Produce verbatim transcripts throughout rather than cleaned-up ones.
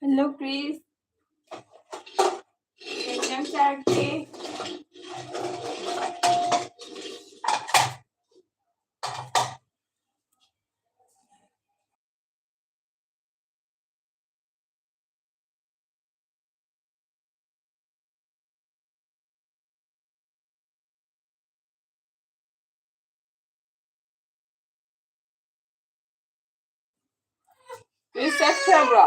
Hello, Chris. ꯀꯩ ꯏꯟꯖꯥꯡ ꯆꯥꯔꯒꯦ? ꯅꯣꯏ ꯆꯠꯈ꯭ꯔꯕ꯭ꯔꯣ?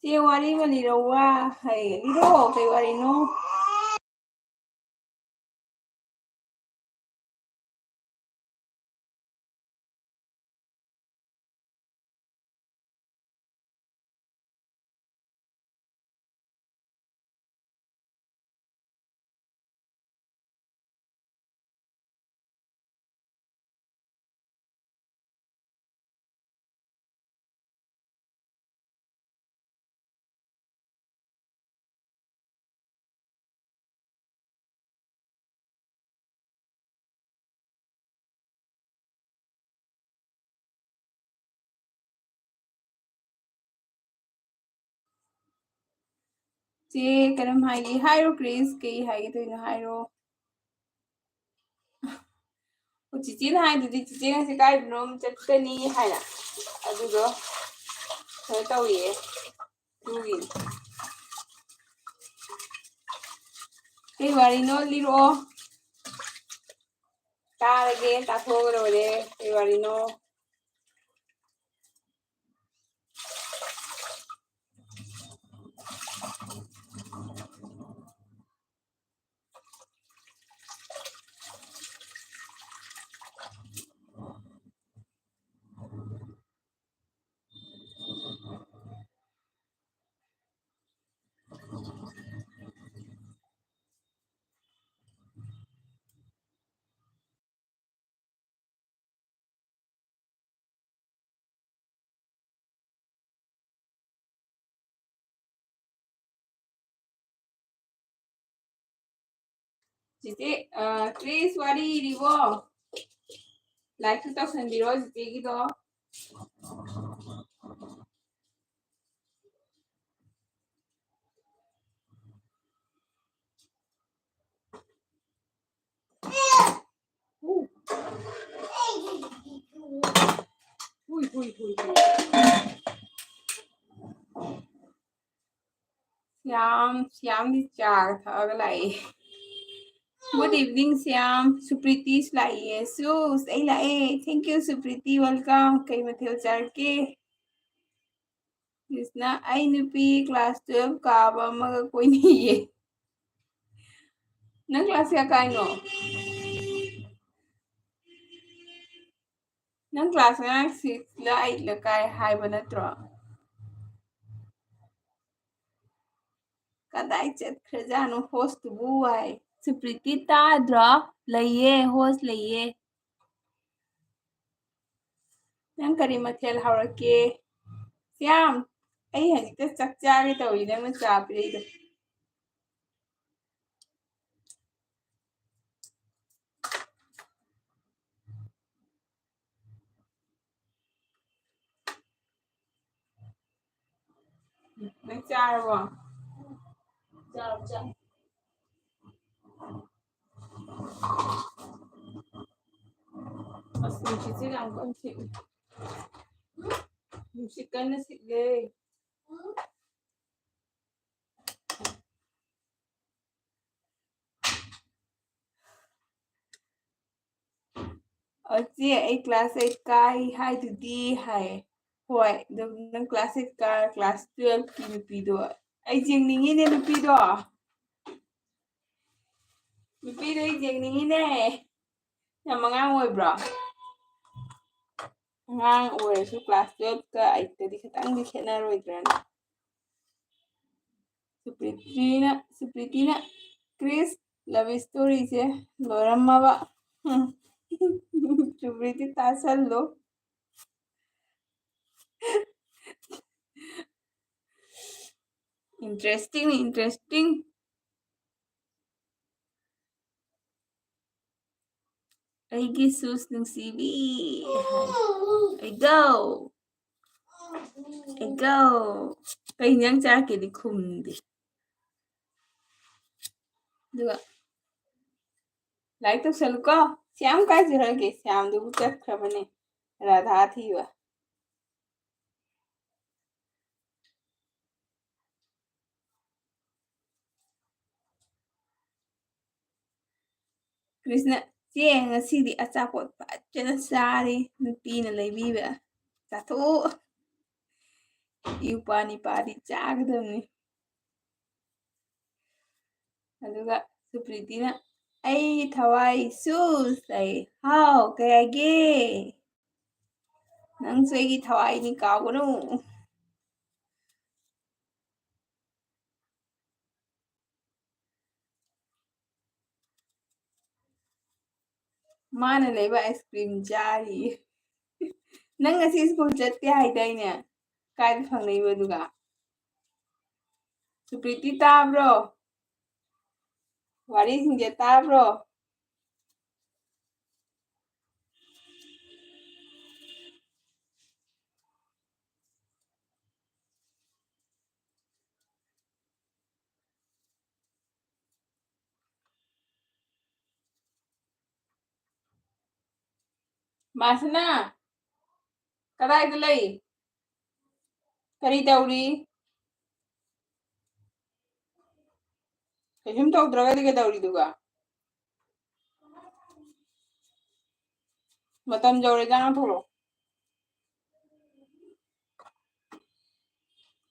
ꯆꯦ, ꯋꯥꯔꯤ ꯑꯃ ꯂꯤꯔꯛꯎ, ꯋꯥ ꯍꯩ, ꯂꯤꯔꯛꯑꯣ, ꯀꯩ ꯋꯥꯔꯤꯅꯣ? ꯆꯦ, ꯀꯔꯝ ꯍꯥꯏꯒꯦ? ꯍꯥꯏꯔꯣ, ꯀ꯭ꯔꯤꯁ, ꯀꯩ ꯍꯥꯏꯒꯦ ꯇꯧꯔꯤꯅꯣ? ꯍꯥꯏꯔꯣ꯫ ꯑꯣ, ꯆꯤꯆꯦꯅ ꯍꯥꯏꯗꯨꯗꯤ, ꯆꯤꯆꯦ ꯉꯁꯤ ꯀꯥꯏꯗꯅꯣꯝ ꯆꯠꯀꯅꯤ ꯍꯥꯏꯅ, ꯑꯗꯨꯗꯣ ꯀꯩꯅꯣ ꯇꯧꯔꯤꯌꯦ, ꯑꯗꯨꯒꯤꯅꯤ꯫ ꯀꯩ ꯋꯥꯔꯤꯅꯣ? ꯂꯤꯔꯛꯑꯣ, ꯇꯥꯔꯒꯦ, ꯇꯥꯊꯣꯛꯑꯒ ꯂꯣꯏꯔꯦ꯫ ꯀꯩ ꯋꯥꯔꯤꯅꯣ? ꯆꯤꯆꯦ, ꯑ, ꯀ꯭ꯔꯤꯁ ꯋꯥꯔꯤ ꯏꯔꯤꯕꯣ? ꯂꯥꯏꯛꯁꯨ ꯇꯧꯁꯟꯕꯤꯔꯣ ꯆꯤꯆꯦꯒꯤꯗꯣ꯫ ꯍꯨꯏ, ꯍꯨꯏ, ꯍꯨꯏ, ꯍꯨꯏ꯫ ꯁ꯭ꯌꯥꯝ, ꯁ꯭ꯌꯥꯝꯗꯤ ꯆꯥꯒ ꯊꯛꯑꯒ ꯂꯥꯛꯏ꯫ Good evening, Shyam. ꯁꯨꯄ꯭ꯔꯤꯇꯤꯁꯨ ꯂꯥꯛꯏꯌꯦ꯫ ꯁꯨꯁ, ꯑꯩ ꯂꯥꯛꯑꯦ꯫ Thank you, ꯁꯨꯄ꯭ꯔꯤꯇꯤ, welcome꯫ ꯀꯩ ꯃꯊꯦꯜ ꯆꯥꯔꯛꯀꯦ? ꯀ꯭ꯔꯤꯁꯅ, ꯑꯩ ꯅꯨꯄꯤ class twelve ꯀꯥꯕ ꯑꯃꯒ ꯀꯣꯏꯅꯤꯡꯌꯦ꯫ ꯅꯪ class ꯀꯌꯥ ꯀꯥꯏꯅꯣ? ꯅꯪ class ꯉꯔꯥꯡ six ꯂ eight ꯂ ꯀꯥꯏ ꯍꯥꯏꯕ ꯅꯠꯇ꯭ꯔꯣ? ꯀꯗꯥꯏ ꯆꯠꯈ꯭ꯔꯖꯥꯠꯅꯣ hostꯇꯨꯕꯨ ꯋꯥꯏ? ꯁꯨꯄ꯭ꯔꯤꯇꯤ ꯇꯥꯗ꯭ꯔꯣ? ꯂꯩꯌꯦ, host ꯂꯩꯌꯦ꯫ ꯅꯪ ꯀꯔꯤ ꯃꯊꯦꯜ ꯍꯧꯔꯛꯀꯦ? ꯁ꯭ꯌꯥꯝ, ꯑꯩ ꯍꯧꯖꯤꯛꯇ ꯆꯥꯛ ꯆꯥꯒꯦ ꯇꯧꯔꯤ, ꯅꯪꯅ ꯆꯥ ꯄꯤꯔꯛꯏꯗꯣ꯫ ꯅꯪ ꯆꯥꯔꯕꯣ? ꯆꯥꯔꯣ, ꯆꯥꯔꯣ꯫ ꯑꯁ, ꯅꯨꯡꯁꯤꯠꯁꯦ ꯌꯥꯝ ꯀꯟꯅ ꯁꯤꯠꯂꯤ꯫ ꯅꯨꯡꯁꯤꯠ ꯀꯟꯅ ꯁꯤꯠꯂꯦ꯫ ꯑꯣ, ꯆꯦ, ꯑꯩ class eight ꯀꯥꯏ ꯍꯥꯏꯗꯨꯗꯤ ꯍꯥꯏ꯫ ꯍꯣꯏ, ꯑꯗꯨꯝ ꯅꯪ class eight ꯀꯥ, class twelve ꯀꯤ ꯅꯨꯄꯤꯗꯣ꯫ ꯑꯩ ꯌꯦꯡꯅꯤꯡꯉꯤꯅꯦ ꯅꯨꯄꯤꯗꯣ꯫ ꯅꯨꯄꯤꯗꯣ ꯑꯩ ꯌꯦꯡꯅꯤꯡꯉꯤꯅꯦ꯫ ꯌꯥꯝ ꯑꯉꯥꯡ ꯑꯣꯏꯕ꯭ꯔꯣ? ꯑꯉꯥꯡ ꯑꯣꯏꯔꯁꯨ class twelve ꯀ eight ꯀꯗꯤ ꯈꯤꯇꯪꯗꯤ ꯈꯦꯠꯅꯔꯣꯏꯗ꯭ꯔꯅꯦ? ꯁꯨꯄ꯭ꯔꯤꯇꯤꯅ, ꯁꯨꯄ꯭ꯔꯤꯇꯤꯅ ꯀ꯭ꯔꯤꯁ love storyꯁꯦ ꯂꯣꯏꯔꯝꯃꯕ꯫ ꯎꯝ꯫ ꯁꯨꯄ꯭ꯔꯤꯇꯤ ꯇꯥꯁꯜꯂꯨ꯫ Interesting, interesting. ꯑꯩꯒꯤ ꯁꯨꯁ ꯅꯨꯡꯁꯤꯕꯤ꯫ ꯑꯩꯒꯧ꯫ ꯑꯩꯒꯧ꯫ ꯀꯩ ꯏꯟꯖꯥꯡ ꯆꯥꯔꯛꯀꯦꯗꯤ ꯈꯨꯝꯗꯦ꯫ ꯑꯗꯨꯒ ꯂꯥꯏꯔꯤꯛ ꯇꯧꯁꯜꯂꯨꯀꯣ꯫ ꯁ꯭ꯌꯥꯝ ꯀꯥꯏ ꯆꯠꯈ꯭ꯔꯒꯦ? ꯁ꯭ꯌꯥꯝꯗꯨꯕꯨ ꯆꯠꯈ꯭ꯔꯕꯅꯦ꯫ ꯔꯥꯙꯥ ꯊꯤꯕ꯫ ꯀ꯭ꯔꯤꯁꯅ, "ꯆꯦ, ꯉꯁꯤꯗꯤ ꯑꯆꯥꯄꯣꯠ ꯐꯖꯅ ꯆꯥꯔꯦ, ꯅꯨꯄꯤꯅ ꯂꯩꯕꯤꯕ꯫ ꯆꯥꯊꯣꯛꯎ꯫ ꯏꯎꯄꯥ ꯅꯤꯄꯥꯗꯤ ꯆꯥꯒꯗꯕꯅꯤ"꯫ ꯑꯗꯨꯒ ꯁꯨꯄ꯭ꯔꯤꯇꯤꯅ, "ꯑꯩꯒꯤ ꯊꯋꯥꯏ ꯁꯨꯁ" ꯍꯥꯏꯌꯦ꯫ ꯍꯥꯎ, ꯀꯩ ꯍꯥꯏꯒꯦ? "ꯅꯪꯁꯨ ꯑꯩꯒꯤ ꯊꯋꯥꯏꯅꯤ, ꯀꯥꯎꯒꯅꯨ"꯫ ꯃꯥꯅ ꯂꯩꯕ ice cream ꯆꯥꯔꯤꯌꯦ꯫ "ꯅꯪ ꯉꯁꯤ ꯁ꯭ꯀꯨꯜ ꯆꯠꯇꯦ ꯍꯥꯏꯗꯥꯏꯅꯦ? ꯀꯥꯏꯗ ꯐꯪꯂꯛꯏꯕ ꯑꯗꯨꯒ?" ꯁꯨꯄ꯭ꯔꯤꯇꯤ, ꯇꯥꯕ꯭ꯔꯣ? ꯋꯥꯔꯤꯁꯤꯡꯁꯦ ꯇꯥꯕ꯭ꯔꯣ? ꯃꯥꯁꯅꯥ, ꯀꯗꯥꯏꯗ ꯂꯩ? ꯀꯔꯤ ꯇꯧꯔꯤ? ꯀꯩꯁꯨꯝ ꯇꯧꯗ꯭ꯔꯒꯗꯤ ꯀꯩꯗꯧꯔꯤꯗꯨꯒ? ꯃꯇꯝ ꯌꯧꯔꯦ, ꯆꯥꯅ ꯊꯣꯛꯂꯛꯑꯣ꯫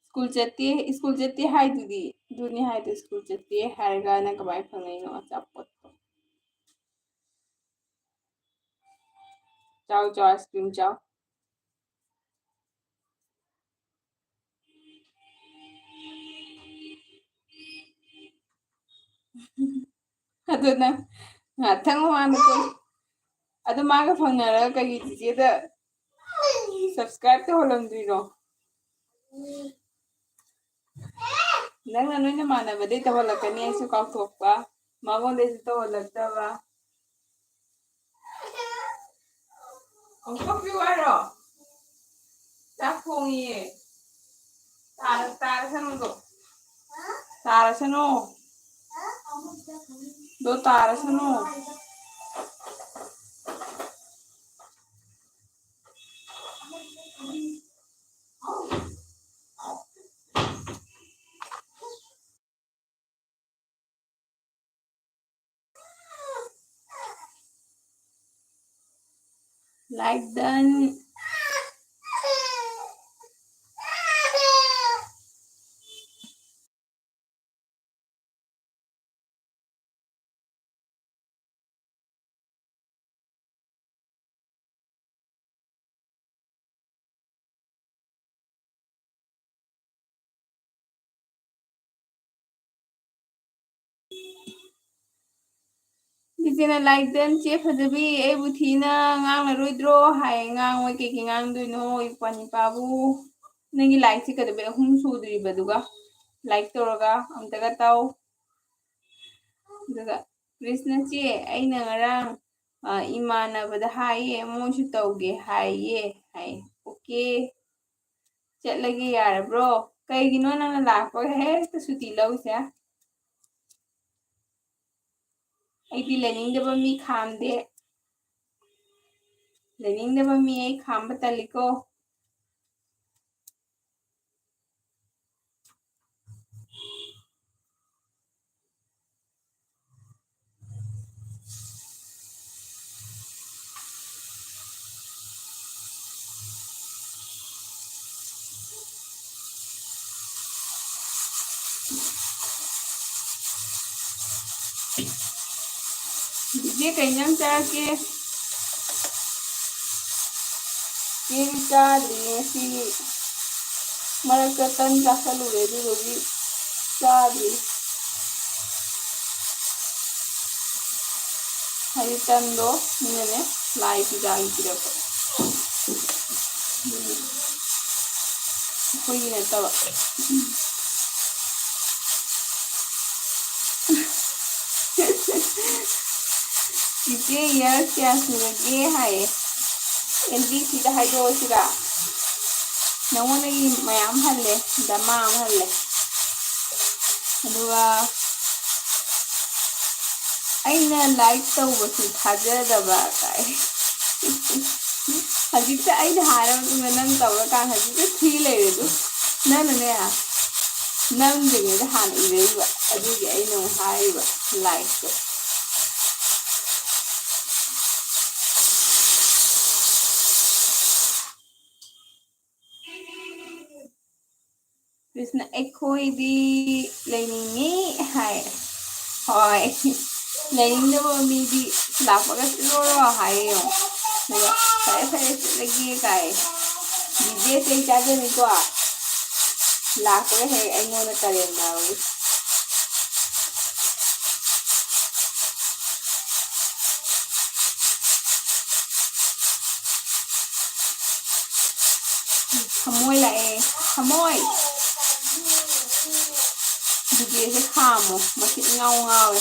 ꯁ꯭ꯀꯨꯜ ꯆꯠꯇꯦ, ꯁ꯭ꯀꯨꯜ ꯆꯠꯇꯦ ꯍꯥꯏꯗꯨꯗꯤ꯫ ꯑꯗꯨꯅꯤ ꯍꯥꯏꯗꯣ, ꯁ꯭ꯀꯨꯜ ꯆꯠꯇꯦ ꯍꯥꯏꯔꯒ ꯅꯪ ꯀꯃꯥꯏꯅ ꯐꯪꯉꯛꯏꯅꯣ ꯑꯆꯥꯄꯣꯠꯇꯣ? ꯆꯥꯎ, ꯆꯥꯎ, ice cream ꯆꯥꯎ꯫ ꯑꯗꯨ ꯅꯪ ꯉꯥꯛꯇꯪ ꯃꯃꯥꯡꯗ ꯀꯣꯏ-, ꯑꯗꯨ ꯃꯥꯒ ꯐꯪꯅꯔꯒ ꯀꯩꯒꯤ ꯆꯤꯆꯦꯗ subscribe ꯇꯧꯍꯜꯂꯝꯗ꯭ꯔꯤꯅꯣ? ꯅꯪꯅ ꯅꯣꯏ ꯅꯃꯥꯟꯅꯕꯗꯩ ꯇꯧꯍꯜꯂꯛꯀꯅꯤ ꯑꯩꯁꯨ ꯀꯥꯎꯊꯣꯛꯄ, ꯃꯉꯣꯟꯗꯩꯁꯨ ꯇꯧꯍꯜꯂꯛꯇꯕ꯫ ꯑꯃꯨꯛ ꯀꯛꯄꯤꯌꯨ ꯍꯥꯏꯔꯣ? ꯆꯥꯛ ꯊꯣꯡꯉꯤꯌꯦ꯫ ꯇꯥꯔ-, ꯇꯥꯔꯁꯅꯨꯗꯣ꯫ ꯇꯥꯔꯁꯅꯨ꯫ ꯗꯣ ꯇꯥꯔꯁꯅꯨ꯫ Like done. ꯏꯆꯦꯅ like done, "ꯆꯦ ꯐꯖꯕꯤ, ꯑꯩꯕꯨ ꯊꯤꯅ ꯉꯥꯡꯂꯔꯣꯏꯗ꯭ꯔꯣ?" ꯍꯥꯏ꯫ ꯉꯥꯡꯉꯣꯏ, ꯀꯩꯒꯤ ꯉꯥꯡꯗꯣꯏꯅꯣ? ꯏꯄ꯭ꯋꯥ ꯅꯤꯄꯥꯕꯨ꯫ ꯅꯪꯒꯤ likeꯁꯤ ꯀꯩꯗꯧꯕꯩ ꯑꯍꯨꯝ ꯁꯨꯗ꯭ꯔꯤꯕꯗꯨꯒ? Like ꯇꯧꯔꯒ ꯑꯝꯇꯒ ꯇꯧ꯫ ꯑꯗꯨꯒ ꯀ꯭ꯔꯤꯁꯅ ꯆꯦ, ꯑꯩꯅ ꯉꯔꯥꯡ, ꯑ, ꯏꯃꯥꯟꯅꯕꯗ ꯍꯥꯏꯌꯦ, ꯃꯣꯏꯁꯨ ꯇꯧꯒꯦ ꯍꯥꯏꯌꯦ ꯍꯥꯏ꯫ Okay꯫ ꯆꯠꯂꯒꯦ ꯌꯥꯔꯕ꯭ꯔꯣ? ꯀꯩꯒꯤꯅꯣ ꯅꯪꯅ ꯂꯥꯛꯄꯒ ꯍꯦꯛꯇ ꯁꯨꯇꯤ ꯂꯧꯔꯤꯁꯦ? ꯑꯩꯗꯤ ꯂꯩꯅꯤꯡꯗꯕ ꯃꯤ ꯈꯥꯝꯗꯦ꯫ ꯂꯩꯅꯤꯡꯗꯕ ꯃꯤ ꯑꯩ ꯈꯥꯝꯕ ꯇꯜꯂꯤꯀꯣ꯫ ꯆꯤꯆꯦ, ꯀꯩ ꯏꯟꯖꯥꯡ ꯆꯥꯔꯛꯀꯦ? ꯆꯦꯗꯤ ꯆꯥꯗ꯭ꯔꯤ ꯉꯁꯤ꯫ ꯃꯔꯛꯇ ꯇꯟ ꯆꯥꯁꯜꯂꯨꯔꯦ, ꯑꯗꯨꯗꯨꯒꯤ ꯆꯥꯗ꯭ꯔꯤ꯫ ꯍꯥꯏꯗꯤ ꯇꯟꯗꯣ ꯃꯤꯅꯅꯦ ꯂꯥꯏ ꯄꯨꯖꯥꯒꯤ ꯄꯤꯔꯛꯄ꯫ ꯑꯗꯨꯒꯤ ꯑꯩꯈꯣꯏꯒꯤ ꯅꯠꯇꯕ꯫ ꯆꯤꯆꯦ, years ꯀꯌꯥ ꯁꯨꯔꯒꯦ ꯍꯥꯏꯌꯦ꯫ ꯑꯦꯟ ꯕꯤ ꯁꯤꯗ ꯍꯥꯏꯗꯣꯛꯑꯁꯤꯔꯥ? ꯅꯉꯣꯟꯗꯒꯤ ꯃꯌꯥꯝ ꯍꯜꯂꯦ, ꯗꯃꯥ ꯑꯃ ꯍꯜꯂꯦ꯫ ꯑꯗꯨꯒ ꯑꯩꯅ ꯂꯥꯏꯛ ꯇꯧꯕꯁꯨ ꯊꯥꯖꯗꯕ ꯀꯥꯏ꯫ ꯍꯧꯖꯤꯛꯇ ꯑꯩꯅ ꯍꯥꯏꯔ ꯃꯇꯨꯡꯗ ꯅꯪ ꯇꯧꯔꯀꯥꯟꯗ ꯍꯧꯖꯤꯛꯇ ꯊꯤ ꯂꯩꯔꯦ ꯑꯗꯨ꯫ ꯅꯪꯅꯅꯦ, ꯅꯝꯗ꯭ꯔꯤꯉꯩꯗ ꯍꯥꯟꯅ ꯏꯔꯛꯏꯕ, ꯑꯗꯨꯒꯤ ꯑꯩꯅ ꯑꯃꯨꯛ ꯍꯥꯏꯔꯤꯕ ꯂꯥꯏꯛꯇꯣ꯫ ꯀ꯭ꯔꯤꯁꯅ, "ꯑꯩꯈꯣꯏꯗꯤ ꯂꯩꯅꯤꯡꯉꯤ" ꯍꯥꯏ꯫ ꯍꯣꯏ, ꯂꯩꯅꯤꯡꯗꯕ ꯃꯤꯗꯤ ꯂꯥꯛꯄꯒ ꯆꯠꯂꯣꯔꯣ ꯍꯥꯏꯌꯦ ꯌꯦꯡꯉꯣ꯫ ꯑꯗꯨꯒ "ꯐꯔꯦ, ꯐꯔꯦ, ꯆꯠꯂꯒꯦ" ꯀꯥꯏ꯫ ꯗꯤꯖꯦ ꯆꯩ ꯆꯥꯖꯅꯤꯀꯣ꯫ ꯂꯥꯛꯄꯒ ꯍꯦꯛ ꯑꯩꯉꯣꯟꯗ ꯀꯔꯦꯝꯅꯕꯒꯤ꯫ ꯊꯃꯣꯏ ꯂꯥꯛꯑꯦ, ꯊꯃꯣꯏ꯫ ꯗꯤꯖꯦꯁꯦ ꯈꯥꯝꯃꯣ, ꯃꯁꯤ ꯏꯉꯥꯎ ꯉꯥꯎꯋꯦ꯫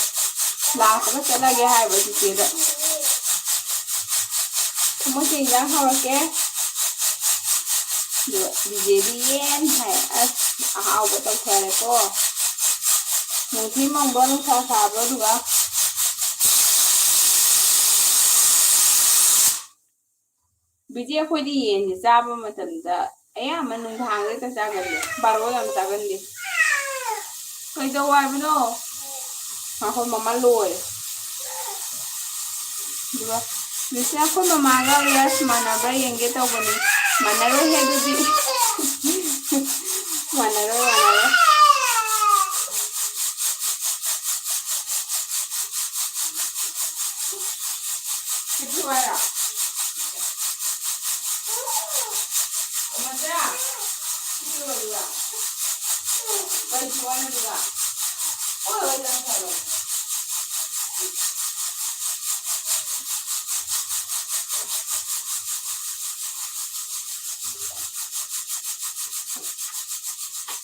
ꯂꯥꯛꯄꯒ ꯆꯠꯂꯒꯦ ꯍꯥꯏꯕ ꯗꯤꯖꯦꯗ꯫ ꯊꯃꯣꯏ ꯀꯩ ꯏꯟꯖꯥꯡ ꯍꯧꯔꯛꯀꯦ? ꯑꯗꯨꯒ ꯗꯤꯖꯦꯗꯤ ꯌꯦꯟ ꯍꯥꯏ꯫ ꯑꯁ, ꯑꯍꯥꯎꯕ ꯇꯧꯊꯔꯦꯀꯣ꯫ ꯅꯨꯡꯊꯤ ꯃꯪꯕ꯭ꯔꯣ, ꯅꯨꯡꯁꯥ ꯁꯥꯕ꯭ꯔꯣ? ꯑꯗꯨꯒ ꯕꯤꯖꯤ, ꯑꯩꯈꯣꯏꯗꯤ ꯌꯦꯟꯁꯦ ꯆꯥꯕ ꯃꯇꯝꯗ ꯑꯌꯥꯝꯕ ꯅꯨꯡꯗꯥꯡꯗ ꯍꯦꯛꯇ ꯆꯥꯒꯜꯂꯦ, ꯕꯥꯔꯣꯗ ꯌꯥꯝ ꯆꯥꯒꯟꯗꯦ꯫ ꯀꯩꯗꯧ ꯍꯥꯏꯕꯅꯣ? ꯉꯥꯏꯈꯣ, ꯃꯃꯥ ꯂꯣꯏꯔꯦ꯫ ꯑꯗꯨꯒ ꯃꯤꯁꯅ ꯑꯩꯈꯣꯏ ꯃꯃꯥꯒ ꯌꯥꯁ ꯃꯥꯟꯅꯕ꯭ꯔꯥ ꯌꯦꯡꯒꯦ ꯇꯧꯕꯅꯤ꯫ ꯃꯥꯟꯅꯔꯣꯏꯍꯦ ꯑꯗꯨꯗꯤ꯫ ꯃꯥꯟꯅꯔꯣꯏ, ꯃꯥꯟꯅꯔꯣꯏ꯫ ꯁꯤꯁꯨ ꯍꯥꯏꯔꯣ? ꯃꯆꯥ, ꯁꯤꯁꯨ ꯑꯣꯏꯗꯣꯏꯔꯥ? ꯀꯔꯤ ꯁꯨ ꯍꯥꯏꯅꯣ ꯑꯗꯨꯒ? ꯑꯣꯏ, ꯑꯣꯏ, ꯅꯪ ꯐꯔꯣ꯫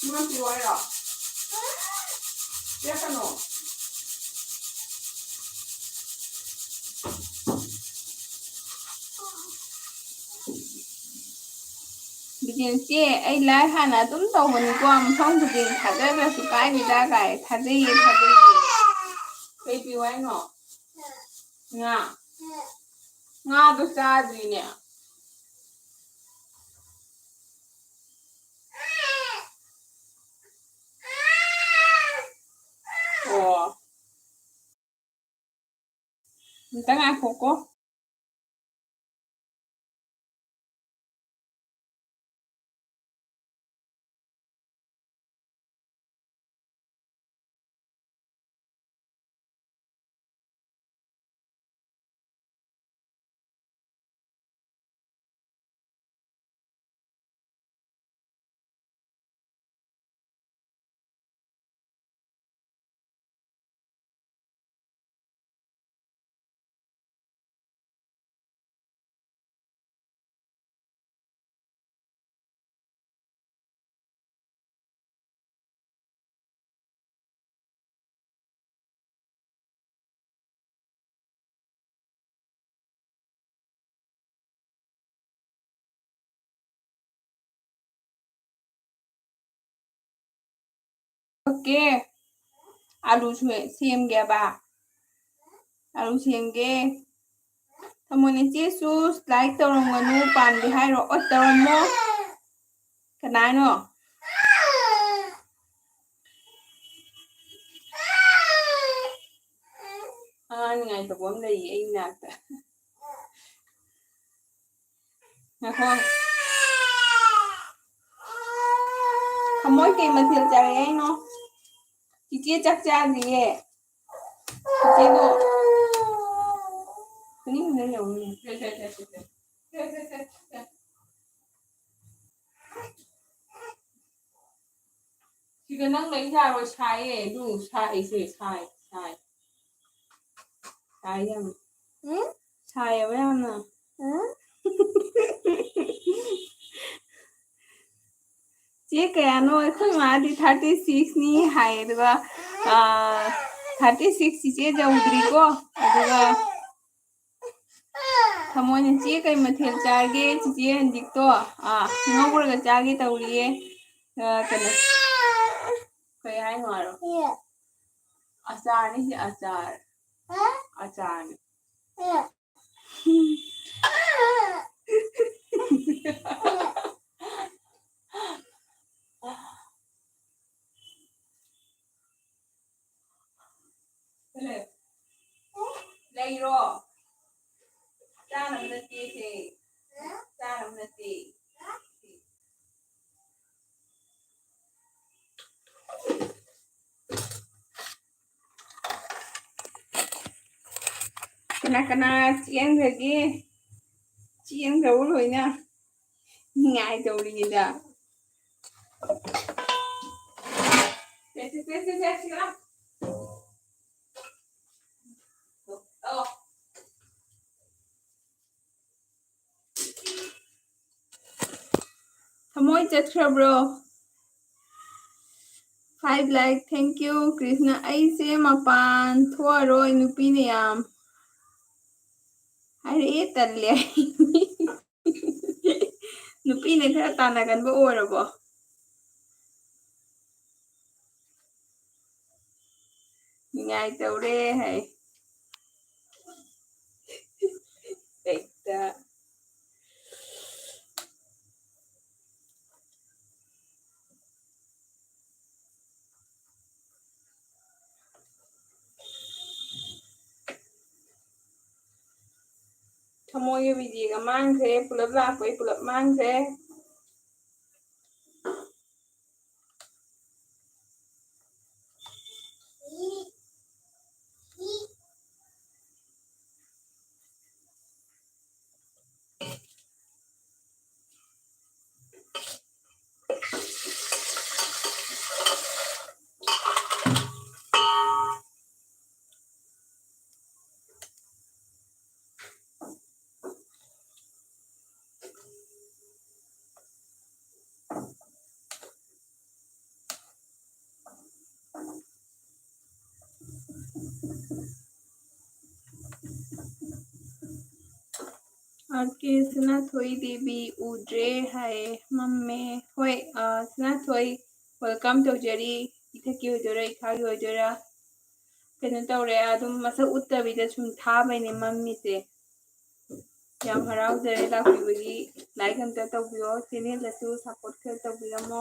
ꯏꯃꯥ ꯄꯤꯌꯨ ꯍꯥꯏꯔꯣ? ꯄꯤꯔꯛꯀꯅꯣ꯫ ꯆꯦ, ꯑꯩ ꯂꯥꯏ ꯍꯥꯟꯅ ꯑꯗꯨꯝ ꯇꯧꯕꯅꯤꯀꯣ, ꯃꯐꯝ ꯈꯨꯗꯤꯡ ꯊꯥꯖꯗ꯭ꯔꯁꯨ ꯀꯥꯏꯗꯦꯗ ꯀꯥꯏ, ꯊꯥꯖꯩꯌꯦ, ꯊꯥꯖꯩꯌꯦ꯫ ꯀꯩ ꯄꯤꯌꯨ ꯍꯥꯏꯅꯣ? ꯉꯥ꯫ ꯉꯥꯗꯣ ꯆꯥꯗ꯭ꯔꯤꯅꯦ꯫ ꯑꯣ꯫ ꯑꯝꯇ ꯉꯥꯏꯈꯣꯀꯣ꯫ ꯑꯣꯀꯦ꯫ ꯑꯂꯨ ꯁꯨ-, ꯁꯦꯝꯒꯦꯕ꯫ ꯑꯂꯨ ꯁꯦꯝꯒꯦ꯫ ꯊꯝꯃꯣꯅꯦ ꯆꯦꯁꯨ, ꯂꯥꯏꯛ ꯇꯧꯔꯝꯒꯅꯨ, ꯄꯥꯟꯗꯦ ꯍꯥꯏꯔꯣ? ꯑꯣ, ꯇꯧꯔꯝꯃꯣ꯫ ꯀꯅꯥꯅꯣ? ꯑꯉꯥꯡ ꯅꯤꯡꯉꯥꯏ ꯇꯧꯕ ꯑꯃ ꯂꯩꯌꯦ ꯑꯩ ꯏꯅꯥꯛꯇ꯫ ꯉꯥꯏꯈꯣ꯫ ꯊꯝꯃꯣꯏ ꯀꯩ ꯃꯊꯦꯜ ꯆꯥꯔꯛꯑꯦ ꯍꯥꯏꯅꯣ? ꯆꯤꯆꯦ ꯆꯥꯛ ꯆꯥꯗ꯭ꯔꯤꯌꯦ꯫ ꯆꯤꯆꯦꯗꯣ ꯃꯅꯤꯡꯗ ꯌꯦꯡꯉꯨꯅꯦ꯫ ꯁꯤꯒ ꯅꯪ ꯂꯩ ꯌꯥꯔꯣꯏ, ꯁꯥꯏꯌꯦ꯫ ꯑꯗꯨ ꯁꯥꯏꯁꯦ, ꯁꯥꯏ, ꯁꯥꯏ꯫ ꯁꯥꯏ ꯌꯥꯝ꯫ ꯎꯝ? ꯁꯥꯏꯌꯦꯕ ꯌꯥꯝꯅ꯫ ꯎꯝ? ꯆꯦ ꯀꯌꯥꯅꯣ? ꯑꯩꯈꯣꯏ ꯃꯥꯗꯤ thirty six ꯅꯤ ꯍꯥꯏ, ꯑꯗꯨꯒ, ꯑꯥ, thirty six ꯆꯤꯆꯦ ꯌꯧꯗ꯭ꯔꯤꯀꯣ꯫ ꯑꯗꯨꯒ ꯊꯃꯣꯏꯅ, "ꯆꯦ, ꯀꯩ ꯃꯊꯦꯜ ꯆꯥꯔꯒꯦ?" ꯆꯤꯆꯦ ꯍꯟꯗꯤꯛꯇꯣ, ꯑꯥ, ꯉꯧꯔꯒ ꯆꯥꯒꯦ ꯇꯧꯔꯤꯌꯦ꯫ ꯑ, ꯀꯩꯅꯣ, ꯀꯩ ꯍꯥꯏꯅꯣ ꯍꯥꯏꯔꯣ? ꯑꯆꯥꯔꯅꯤ ꯁꯤ, ꯑꯆꯥꯔ꯫ ꯑꯆꯥꯔꯅꯤ꯫ ꯂꯩꯔꯣ꯫ ꯆꯥꯅꯕ ꯅꯠꯇꯦ ꯁꯦ꯫ ꯆꯥꯅꯕ ꯅꯠꯇꯦ꯫ ꯀꯅꯥ ꯀꯅꯥ ꯆꯦꯟꯈ꯭ꯔꯒꯦ? ꯆꯦꯟꯈ꯭ꯔꯕ ꯂꯣꯏꯅ? ꯅꯤꯡꯉꯥꯏ ꯇꯧꯔꯤꯉꯩꯗ꯫ ꯁꯦ, ꯁꯦ, ꯁꯦ, ꯁꯦ, ꯁꯦ, ꯁꯤꯗ ꯂꯥꯎ꯫ ꯑꯣ꯫ ꯊꯃꯣꯏ ꯆꯠꯈ꯭ꯔꯕ꯭ꯔꯣ? Five like, thank you, Krishna. ꯑꯩꯁꯦ ꯃꯄꯥꯟ ꯊꯣꯛꯑꯔꯣꯏ, ꯅꯨꯄꯤꯅ ꯌꯥꯝ ꯍꯥꯏꯔꯛꯑꯦ, ꯇꯜꯂꯦ꯫ ꯅꯨꯄꯤꯅ ꯈꯔ ꯇꯥꯟꯅꯒꯟꯕ ꯑꯣꯏꯔꯕꯣ? ꯅꯤꯡꯉꯥꯏ ꯇꯧꯔꯦ ꯍꯥꯏ꯫ ꯍꯦꯛꯇ꯫ ꯊꯃꯣꯏꯒꯤ ꯕꯤꯖꯤꯒ ꯃꯥꯡꯈ꯭ꯔꯦ, ꯄꯨꯂꯞ ꯂꯥꯛꯄꯩ ꯄꯨꯂꯞ ꯃꯥꯡꯈ꯭ꯔꯦ꯫ ꯑꯥꯔ ꯀꯦ ꯁꯅꯥꯊꯣꯏ ꯗꯦꯕꯤ ꯎꯗ꯭ꯔꯦ ꯍꯥꯏꯌꯦ꯫ ꯃꯝꯃꯦ꯫ ꯍꯣꯏ, ꯑ, ꯁꯅꯥꯊꯣꯏ, welcome ꯇꯧꯖꯔꯤ꯫ ꯏꯊꯛꯀꯤ ꯑꯣꯏꯗꯣꯏꯔꯥ, ꯏꯈꯥꯒꯤ ꯑꯣꯏꯗꯣꯏꯔꯥ? ꯀꯩꯅꯣ ꯇꯧꯔꯦ, ꯑꯗꯨꯝ ꯃꯁꯛ ꯎꯠꯇꯕꯤꯗ ꯁꯨꯝ ꯊꯥꯕꯩꯅꯦ ꯃꯝꯃꯤꯁꯦ꯫ ꯌꯥꯝ ꯍꯔꯥꯎꯖꯔꯦ ꯂꯥꯛꯄꯤꯕꯒꯤ꯫ Like ꯑꯝꯇ ꯇꯧꯕꯤꯌꯣ, channelꯗꯁꯨ support ꯈꯔ ꯇꯧꯕꯤꯔꯝꯃꯣ꯫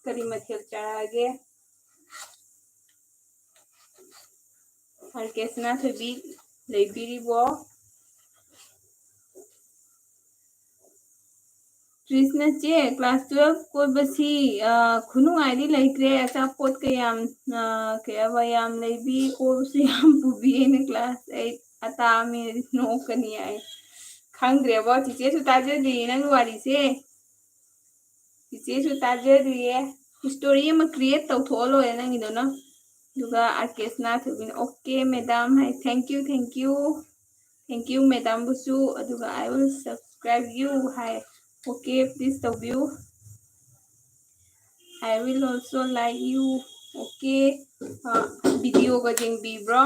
ꯀꯔꯤ ꯃꯊꯦꯜ ꯆꯥꯔꯛꯑꯒꯦ? ꯑꯥꯔ ꯀꯦ ꯁꯅꯥꯊꯣꯏꯕꯤ ꯂꯩꯕꯤꯔꯤꯕꯣ? ꯀ꯭ꯔꯤꯁꯅ ꯆꯦ, class twelve ꯀꯣꯏꯕꯁꯤ, ꯑ, ꯈꯨꯅꯨꯡꯉꯥꯏꯗꯤ ꯂꯩꯇ꯭ꯔꯦ꯫ ꯑꯆꯥꯄꯣꯠ ꯀꯌꯥꯝ, ꯑ, ꯀꯩ ꯍꯥꯏꯕ, ꯌꯥꯝ ꯂꯩꯕꯤ, ꯀꯣꯏꯕꯁꯨ ꯌꯥꯝ ꯄꯨꯕꯤ꯫ ꯑꯩꯅ class eight ꯑꯇꯥ ꯑꯃ ꯅꯣꯛꯀꯅꯤ ꯍꯥꯏ꯫ ꯈꯪꯗ꯭ꯔꯦꯕꯣ, ꯆꯤꯆꯦꯁꯨ ꯇꯥꯖꯗ꯭ꯔꯤꯌꯦ ꯅꯪꯒꯤ ꯋꯥꯔꯤꯁꯦ꯫ ꯆꯤꯆꯦꯁꯨ ꯇꯥꯖꯗ꯭ꯔꯤꯌꯦ꯫ Story ꯑꯃ create ꯇꯧꯊꯣꯛꯑ ꯂꯣꯏꯔꯦ ꯅꯪꯒꯤꯗꯨꯅ꯫ ꯑꯗꯨꯒ ꯑꯥꯔ ꯀꯦ ꯁꯅꯥꯊꯣꯏꯕꯤꯅ, "Okay madam" ꯍꯥꯏ꯫ Thank you, thank you. Thank you madamꯕꯨꯁꯨ꯫ ꯑꯗꯨꯒ "I will subscribe you" high. Okay, please ꯇꯧꯕꯤꯌꯨ꯫ "I will also like you." Okay. ꯑ, videoꯒ ꯌꯦꯡꯕꯤꯕ꯭ꯔꯣ?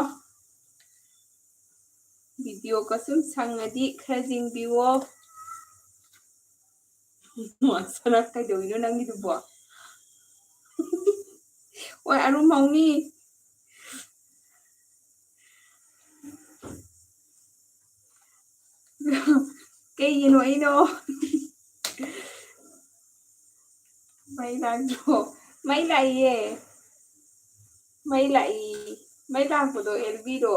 Videoꯒ ꯁꯨꯝ ꯁꯪꯉꯗꯤ ꯈꯔ ꯌꯦꯡꯕꯤꯌꯣ꯫ ꯁꯅꯥ, ꯀꯩꯗꯧꯔꯤꯅꯣ ꯅꯪꯒꯤꯗꯨꯕꯣ? ꯍꯣꯏ, ꯑꯔꯨꯝ ꯍꯧꯅꯤ꯫ ꯀꯩꯒꯤꯅꯣ ꯑꯩꯅꯣ? ꯃꯩ ꯂꯥꯛꯇ꯭ꯔꯣ? ꯃꯩ ꯂꯥꯛꯏꯌꯦ꯫ ꯃꯩ ꯂꯥꯛꯏ꯫ ꯃꯩ ꯂꯥꯛꯄꯗꯣ ꯑꯦꯜꯕꯤꯗꯣ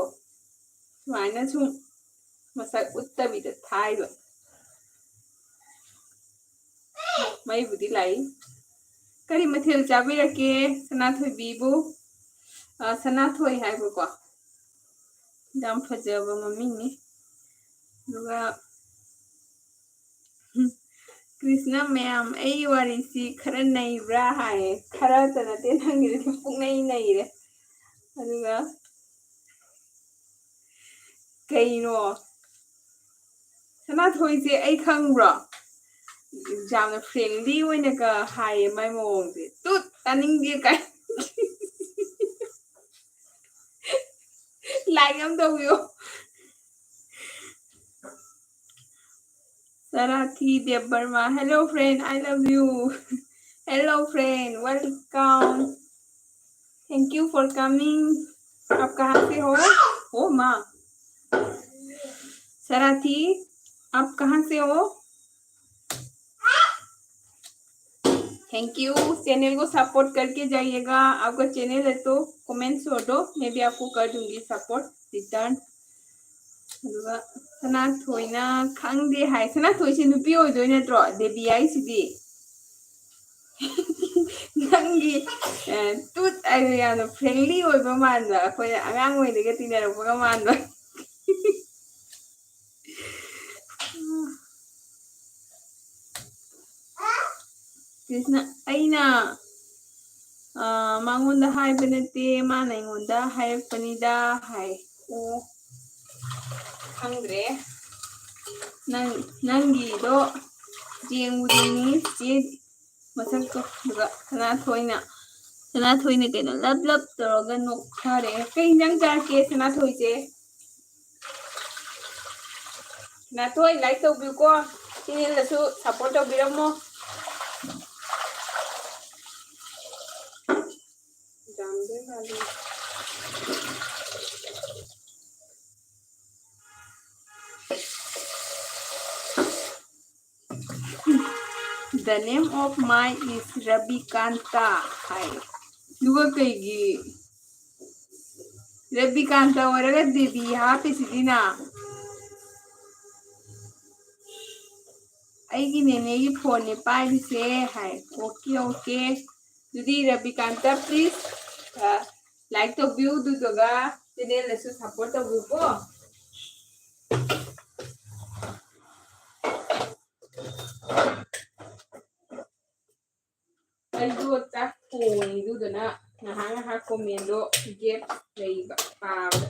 ꯁꯨꯃꯥꯏꯅ ꯁꯨꯝ ꯃꯁꯛ ꯎꯠꯇꯕꯤꯗ ꯊꯥꯏꯕ꯫ ꯃꯩꯕꯨꯗꯤ ꯂꯥꯛꯏ꯫ ꯀꯔꯤ ꯃꯊꯦꯜ ꯆꯥꯕꯤꯔꯛꯀꯦ ꯁꯅꯥꯊꯣꯏꯕꯤꯕꯨ? ꯑ, ꯁꯅꯥꯊꯣꯏ ꯍꯥꯏꯕꯀꯣ꯫ ꯌꯥꯝ ꯐꯖꯕ ꯃꯃꯤꯡꯅꯤ꯫ ꯑꯗꯨꯒ ꯀ꯭ꯔꯤꯁꯅ ꯃꯌꯥꯝ, "ꯑꯩꯒꯤ ꯋꯥꯔꯤꯁꯤ ꯈꯔ ꯅꯩꯕ꯭ꯔꯥ?" ꯍꯥꯏꯌꯦ꯫ ꯈꯔꯇ ꯅꯠꯇꯦ, ꯅꯪꯒꯤꯗꯨꯗꯤ ꯄꯨꯡꯅꯩ ꯅꯩꯔꯦ꯫ ꯑꯗꯨꯒ ꯀꯩꯅꯣ? ꯁꯅꯥꯊꯣꯏꯁꯦ ꯑꯩ ꯈꯪꯕ꯭ꯔꯣ? ꯌꯥꯝꯅ friendly ꯑꯣꯏꯅꯒ ꯍꯥꯏꯌꯦ ꯃꯥꯏ ꯃꯑꯣꯡꯁꯦ꯫ ꯇꯨꯠ! ꯇꯥꯅꯤꯡꯗꯦ ꯀꯥꯏ꯫ Like ꯑꯝ ꯇꯧꯕꯤꯌꯣ꯫ Sarathi Debbarma, hello friend, I love you. Hello friend, welcome. Thank you for coming. आप कहाँ से हो? ओ माँ, सराथी, आप कहाँ से हो? Thank you. चैनल को सपोर्ट करके जाइएगा। आपका चैनल है तो कमेंट छोड़ दो, मैं भी आपको कर दूंगी सपोर्ट रिटर्न। ꯑꯗꯨꯒ ꯁꯅꯥꯊꯣꯏꯅ ꯈꯪꯗꯦ ꯍꯥꯏ꯫ ꯁꯅꯥꯊꯣꯏꯁꯦ ꯅꯨꯄꯤ ꯑꯣꯏꯗꯣꯏ ꯅꯠꯇ꯭ꯔꯣ? ꯗꯦꯕꯤ ꯍꯥꯏꯁꯤꯗꯤ꯫ ꯅꯪꯒꯤ, ꯑ, ꯇꯨꯠ ꯍꯥꯏꯗꯣ ꯌꯥꯝꯅ ꯐ꯭ꯔꯦꯡꯂꯤ ꯑꯣꯏꯕ ꯃꯥꯟꯕ, ꯑꯩꯈꯣꯏꯅ ꯑꯉꯥꯡ ꯑꯣꯏꯔꯤꯉꯩꯗꯒ ꯇꯤꯟꯅꯔꯛꯄꯒ ꯃꯥꯟꯕ꯫ ꯀ꯭ꯔꯤꯁꯅ, ꯑꯩꯅ, ꯑ, ꯃꯉꯣꯟꯗ ꯍꯥꯏꯕ ꯅꯠꯇꯦ, ꯃꯥꯅ ꯑꯩꯉꯣꯟꯗ ꯍꯥꯏꯔꯛꯄꯅꯤꯗ ꯍꯥꯏ꯫ ꯑꯣ, ꯈꯪꯗ꯭ꯔꯦ꯫ ꯅꯪ, ꯅꯪꯒꯤꯗꯣ ꯌꯦꯡꯕꯨ ꯌꯦꯡꯅꯤꯡꯉꯤ, ꯆꯦ ꯃꯁꯛꯇꯣ꯫ ꯑꯗꯨꯒ ꯁꯅꯥꯊꯣꯏꯅ, ꯁꯅꯥꯊꯣꯏꯅ ꯀꯩꯅꯣ ꯂꯞ ꯂꯞ ꯇꯧꯔꯒ ꯅꯣꯛꯊꯔꯦ꯫ ꯀꯩ ꯏꯟꯖꯥꯡ ꯆꯥꯔꯛꯀꯦ ꯁꯅꯥꯊꯣꯏꯁꯦ? ꯁꯅꯥꯊꯣꯏ, ꯂꯥꯏꯛ ꯇꯧꯕꯤꯌꯨꯀꯣ, ꯆꯦꯅꯦꯜꯗꯁꯨ ꯁꯞꯄꯣꯔꯠ ꯇꯧꯕꯤꯔꯝꯃꯣ꯫ The name of my is Rabikanta ꯍꯥꯏ꯫ ꯑꯗꯨꯒ ꯀꯩꯒꯤ ꯔꯕꯤꯀꯥꯟꯇ ꯑꯣꯏꯔꯒ ꯗꯦꯕꯤ ꯍꯥꯞꯄꯤꯁꯤꯗꯤꯅ? ꯑꯩꯒꯤ ꯅꯦꯅꯦꯒꯤ ꯐꯣꯟꯅꯦ ꯄꯥꯏꯔꯤꯁꯦ ꯍꯥꯏ꯫ Okay, okay. ꯑꯗꯨꯗꯤ ꯔꯕꯤꯀꯥꯟꯇ, please, ꯑ, ꯂꯥꯏꯛ ꯇꯧꯕꯤꯌꯨ, ꯑꯗꯨꯗꯨꯒ ꯆꯦꯅꯦꯜꯗꯁꯨ ꯁꯞꯄꯣꯔꯠ ꯇꯧꯕꯤꯌꯨꯀꯣ꯫ ꯑꯩꯗꯣ ꯆꯥꯛ ꯊꯣꯡꯉꯤ, ꯑꯗꯨꯗꯨꯅ ꯉꯥꯏꯍꯥꯛ ꯉꯥꯏꯍꯥꯛ ꯀꯣꯃꯦꯟꯗꯣ ꯒꯦꯞ ꯂꯩꯕ ꯄꯥꯕꯗ꯫